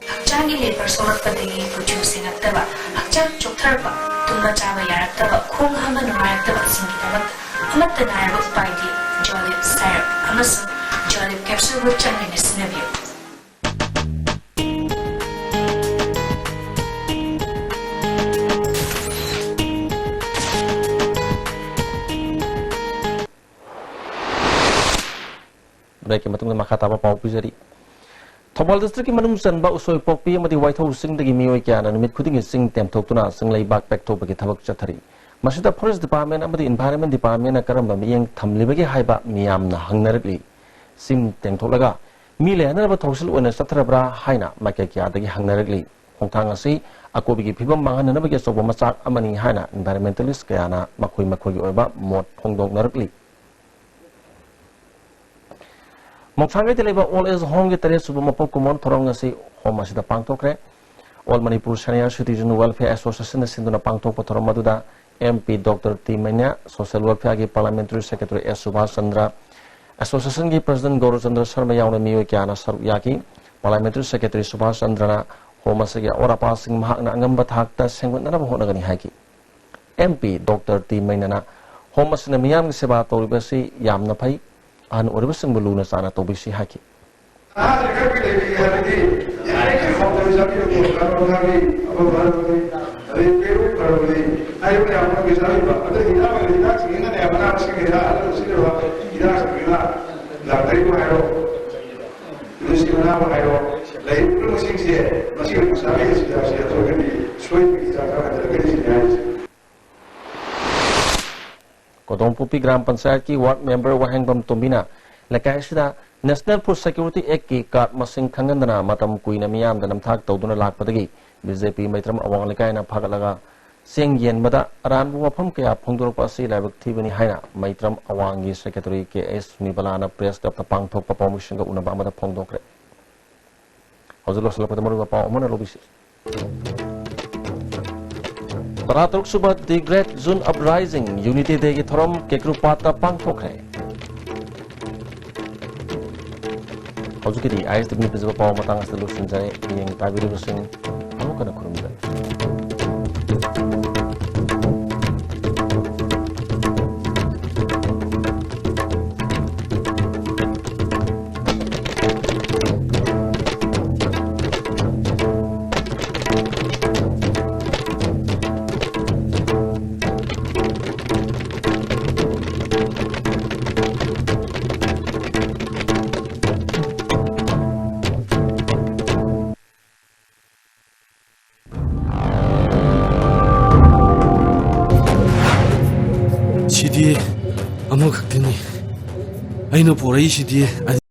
ꯍꯛꯆꯥꯡꯒꯤ ꯂꯦꯕꯔ ꯁꯣꯛꯂꯛꯄꯗꯒꯤ ꯀꯨꯆꯨ ꯁꯦꯡꯉꯛꯇꯕ, ꯍꯛꯆꯥꯡ ꯆꯣꯛꯊꯔꯛꯄ, ꯇꯨꯝꯕ ꯆꯥꯕ ꯌꯥꯔꯛꯇꯕ, ꯈꯣꯡ ꯍꯥꯝꯕ ꯅꯨꯡꯉꯥꯏꯔꯛꯇꯕꯁꯤꯡꯒꯤꯗꯃꯛꯇ ꯑꯃꯠꯇ ꯉꯥꯏꯔꯕ ꯎꯄꯥꯏꯗꯤ ꯖꯣꯂꯤꯞ ꯁꯥꯏꯔꯞ ꯑꯃꯁꯨꯡ ꯖꯣꯂꯤꯞ ꯀꯦꯞꯁꯨꯜꯕꯨ ꯆꯥꯡ ꯅꯥꯏꯅ ꯁꯤꯖꯤꯟꯅꯕꯤꯌꯨ꯫ ꯕ꯭ꯔꯦꯛꯀꯤ ꯃꯇꯨꯡꯗ ꯃꯈꯥ ꯇꯥꯕ ꯄꯥꯎ ꯄꯤꯖꯔꯤ꯫ ꯊꯧꯕꯥꯜ ꯗꯤꯁꯇ꯭ꯔꯤꯛꯀꯤ ꯃꯅꯨꯡ ꯆꯟꯕ ꯎꯁꯣꯏꯄꯣꯛꯄꯤ ꯑꯃꯗꯤ ꯋꯥꯏꯊꯧ ꯆꯤꯡꯗꯒꯤ ꯃꯤꯑꯣꯏ ꯀꯌꯥꯅ ꯅꯨꯃꯤꯠ ꯈꯨꯗꯤꯡꯒꯤ ꯆꯤꯡ ꯇꯦꯝꯊꯣꯛꯇꯨꯅ ꯆꯤꯡ ꯂꯩꯕꯥꯛ ꯄꯦꯛꯊꯣꯛꯄꯒꯤ ꯊꯕꯛ ꯆꯠꯊꯔꯤ꯫ ꯃꯁꯤꯗ ꯐꯣꯔꯦꯁ ꯗꯤꯄꯥꯔꯠꯃꯦꯟ ꯑꯃꯗꯤ ꯏꯟꯚꯥꯏꯔꯣꯟꯃꯦꯟ ꯗꯤꯄꯥꯔꯠꯃꯦꯟꯅ ꯀꯔꯝꯕ ꯃꯤꯠꯌꯦꯡ ꯊꯝꯂꯤꯕꯒꯦ ꯍꯥꯏꯕ ꯃꯤꯌꯥꯝꯅ ꯍꯪꯅꯔꯛꯂꯤ꯫ ꯆꯤꯡ ꯇꯦꯝꯊꯣꯛꯂꯒ ꯃꯤ ꯂꯩꯍꯟꯅꯅꯕ ꯊꯧꯁꯤꯜ ꯑꯣꯏꯅ ꯆꯠꯊꯔꯕ꯭ꯔꯥ ꯍꯥꯏꯅ ꯃꯥꯏꯀꯩ ꯀꯌꯥꯗꯒꯤ ꯍꯪꯅꯔꯛꯂꯤ꯫ ꯈꯣꯡꯊꯥꯡ ꯑꯁꯤ ꯑꯀꯣꯏꯕꯒꯤ ꯐꯤꯕꯝ ꯃꯥꯡꯍꯟꯅꯅꯕꯒꯤ ꯑꯆꯧꯕ ꯃꯆꯥꯛ ꯑꯃꯅꯤ ꯍꯥꯏꯅ ꯏꯟꯚꯥꯏꯔꯣꯟꯃꯦꯟꯇꯦꯂꯤꯁ ꯀꯌꯥꯅ ꯃꯈꯣꯏ ꯃꯈꯣꯏꯒꯤ ꯑꯣꯏꯕ ꯃꯣꯠ ꯐꯣꯡꯗꯣꯛꯅꯔꯛꯂꯤ꯫ ꯃꯣꯡꯁꯥꯡꯒꯩꯗ ꯂꯩꯕ ꯑꯣꯜ ꯑꯦꯖ ꯍꯣꯝꯒꯤ ꯇꯔꯦꯠ ꯁꯨꯕ ꯃꯄꯣꯛ ꯀꯨꯝꯑꯣꯟ ꯊꯧꯔꯝ ꯉꯁꯤ ꯍꯣꯝ ꯑꯁꯤꯗ ꯄꯥꯡꯊꯣꯛꯈ꯭ꯔꯦ꯫ All Manipur senior citizen welfare ꯑꯦꯁꯣꯁꯤꯌꯦꯁꯟꯅ ꯁꯤꯟꯗꯨꯅ ꯄꯥꯡꯊꯣꯛꯄ ꯊꯧꯔꯝ ꯑꯗꯨꯗ M P doctor T Meinya, social ꯋꯦꯜꯐꯤꯌꯔꯒꯤ parliamentary secretary S Subhas Chandra, ꯑꯦꯁꯣꯁꯤꯌꯦꯁꯟꯒꯤ ꯄ꯭ꯔꯁꯤꯗꯦꯟꯠ ꯒꯧꯔꯆꯟꯗ꯭ꯔ ꯁꯔꯃ ꯌꯥꯎꯅ ꯃꯤꯑꯣꯏ ꯀꯌꯥꯅ ꯁꯔꯨꯛ ꯌꯥꯈꯤ꯫ ꯄꯥꯔꯂꯤꯌꯥꯃꯦꯟꯇꯔꯤ ꯁꯦꯀ꯭ꯔꯦꯇꯔꯤ ꯁꯨꯚꯥꯁ ꯆꯟꯗ꯭ꯔꯅ ꯍꯣꯝ ꯑꯁꯤꯒꯤ ꯑꯋꯥꯠ ꯑꯄꯥꯁꯤꯡ ꯃꯍꯥꯛꯅ ꯑꯉꯝꯕ ꯊꯥꯛꯇ ꯁꯦꯝꯒꯠꯅꯅꯕ ꯍꯣꯠꯅꯒꯅꯤ ꯍꯥꯏꯈꯤ꯫ ꯑꯦꯝ ꯄꯤ ꯗꯣꯛꯇꯔ ꯇꯤ ꯃꯩꯅ꯭ꯌꯥꯅ ꯍꯣꯝ ꯑꯁꯤꯅ ꯃꯤꯌꯥꯝꯒꯤ ꯁꯦꯕꯥ ꯇꯧꯔꯤꯕꯁꯤ ꯌꯥꯝꯅ ꯐꯩ, ꯑꯍꯜ ꯑꯣꯏꯔꯕꯁꯤꯡꯕꯨ ꯂꯨꯅ ꯆꯥꯟꯅ ꯇꯧꯕꯤꯁꯤ ꯍꯥꯏꯈꯤ꯫ ꯅꯍꯥꯁꯤꯡ ꯈꯔ ꯂꯩꯔꯤ ꯍꯥꯏꯕꯗꯤ ꯌꯥꯔꯤꯈꯩ ꯍꯣꯝꯗ ꯆꯪꯕꯤꯌꯨꯀꯣ, ꯀꯥꯔꯣꯟ ꯍꯥꯏꯕꯤ ꯑꯐꯕ ꯍꯥꯏꯕꯗꯤ ꯑꯗꯩ ꯄꯦꯔꯨꯛ ꯐꯔꯕꯗꯤ ꯍꯥꯏꯔꯤꯕ ꯃꯌꯥꯝ ꯑꯃꯒꯤ ꯆꯥꯕꯤꯕ꯫ ꯑꯗꯨ ꯍꯤꯗꯥꯛ ꯑꯣꯏꯅ ꯍꯤꯗꯥꯛꯁꯤꯡꯁꯤꯅꯅꯦ ꯃꯅꯥ ꯃꯁꯤꯡ ꯀꯩꯗ ꯑꯍꯜ ꯁꯤꯖꯤꯟꯅꯕ ꯍꯤꯗꯥꯛꯁꯤꯡꯁꯤꯅ ꯗꯥꯛꯇꯔꯕꯨ ꯍꯥꯏꯔꯣ, ꯅꯨꯡꯁꯤ ꯃꯅꯥꯕꯨ ꯍꯥꯏꯔꯣ, ꯂꯩꯔꯤꯕ ꯄꯨꯝꯅꯃꯛꯁꯤꯡꯁꯦ ꯃꯁꯤꯒꯤ ꯆꯥꯕꯤꯕ ꯆꯤꯟꯖꯥꯛꯁꯦ ꯌꯥꯊꯣꯛꯑꯒꯗꯤ ꯁꯣꯏꯗꯅ ꯍꯤꯗꯥꯛ ꯀꯥꯟꯅꯗ꯭ꯔꯒꯗꯤ ꯁꯤꯅꯤ ꯍꯥꯏꯔꯤꯁꯦ꯫ ꯀꯗꯣꯝꯄꯣꯛꯄꯤ ꯒ꯭ꯔꯥꯝ ꯄꯟꯆꯥꯌꯠꯀꯤ ꯋꯥꯔꯗ ꯃꯦꯝꯕꯔ ꯋꯥꯍꯦꯡꯕꯝ ꯇꯣꯝꯕꯤꯅ ꯂꯩꯀꯥꯏ ꯑꯁꯤꯗ National Food Security Actꯀꯤ card ꯃꯁꯤꯡ ꯈꯪꯍꯟꯗꯅ ꯃꯇꯝ ꯀꯨꯏꯅ ꯃꯤꯌꯥꯝꯗ ꯅꯝꯊꯥꯛ ꯇꯧꯗꯨꯅ ꯂꯥꯛꯄꯗꯒꯤ BJP ꯃꯩꯇ꯭ꯔꯝ ꯑꯋꯥꯡ ꯂꯩꯀꯥꯏꯅ ꯐꯥꯒꯠꯂꯒ ꯆꯦꯡ ꯌꯦꯟꯕꯗ ꯑꯔꯥꯟꯕ ꯋꯥꯐꯝ ꯀꯌꯥ ꯐꯣꯡꯗꯣꯔꯛꯄ ꯑꯁꯤ ꯂꯥꯏꯕꯛ ꯊꯤꯕꯅꯤ ꯍꯥꯏꯅ ꯃꯩꯇ꯭ꯔꯝ ꯑꯋꯥꯡꯒꯤ ꯁꯦꯀ꯭ꯔꯦꯇꯔꯤ ꯀꯦ ꯑꯦꯁ ꯁꯨꯅꯤꯕꯂꯥꯅ ꯄ꯭ꯔꯦꯁ ꯀ꯭ꯂꯕꯇ ꯄꯥꯡꯊꯣꯛꯄ ꯄꯥꯎꯃꯤꯁꯤꯡꯒ ꯎꯅꯕ ꯑꯃꯗ ꯐꯣꯡꯗꯣꯛꯈ꯭ꯔꯦ꯫ ꯍꯧꯖꯤꯛ ꯂꯣꯏꯁꯤꯜꯂꯛꯄꯗ ꯃꯔꯨꯑꯣꯏꯕ ꯄꯥꯎ ꯑꯃꯅ ꯂꯧꯕꯤꯁꯤ꯫ ꯇꯔꯥꯇꯔꯨꯛ ꯁꯨꯕ The Great June Uprising Unity Dayꯒꯤ ꯊꯧꯔꯝ ꯀꯦꯀ꯭ꯔꯨꯄꯥꯠꯇ ꯄꯥꯡꯊꯣꯛꯈ꯭ꯔꯦ꯫ ꯍꯧꯖꯤꯛꯀꯤꯗꯤ ꯑꯥꯏ ꯑꯦꯁ ꯇꯤꯚꯤꯅ ꯄꯤꯖꯕ ꯄꯥꯎ ꯃꯇꯥꯡ ꯑꯁꯤꯗ ꯂꯣꯏꯁꯤꯟꯖꯔꯦ꯫ ꯃꯤꯠꯌꯦꯡ ꯇꯥꯕꯤꯔꯤꯕꯁꯤꯡ ꯑꯃꯨꯛ ꯍꯟꯅ ꯈꯨꯔꯨꯝꯖꯔꯤ꯫ ꯁꯤꯗꯤ ꯑꯃꯈꯛꯇꯅꯤ꯫ ꯑꯩꯅ ꯄꯣꯔꯛꯏꯁꯤꯗꯤ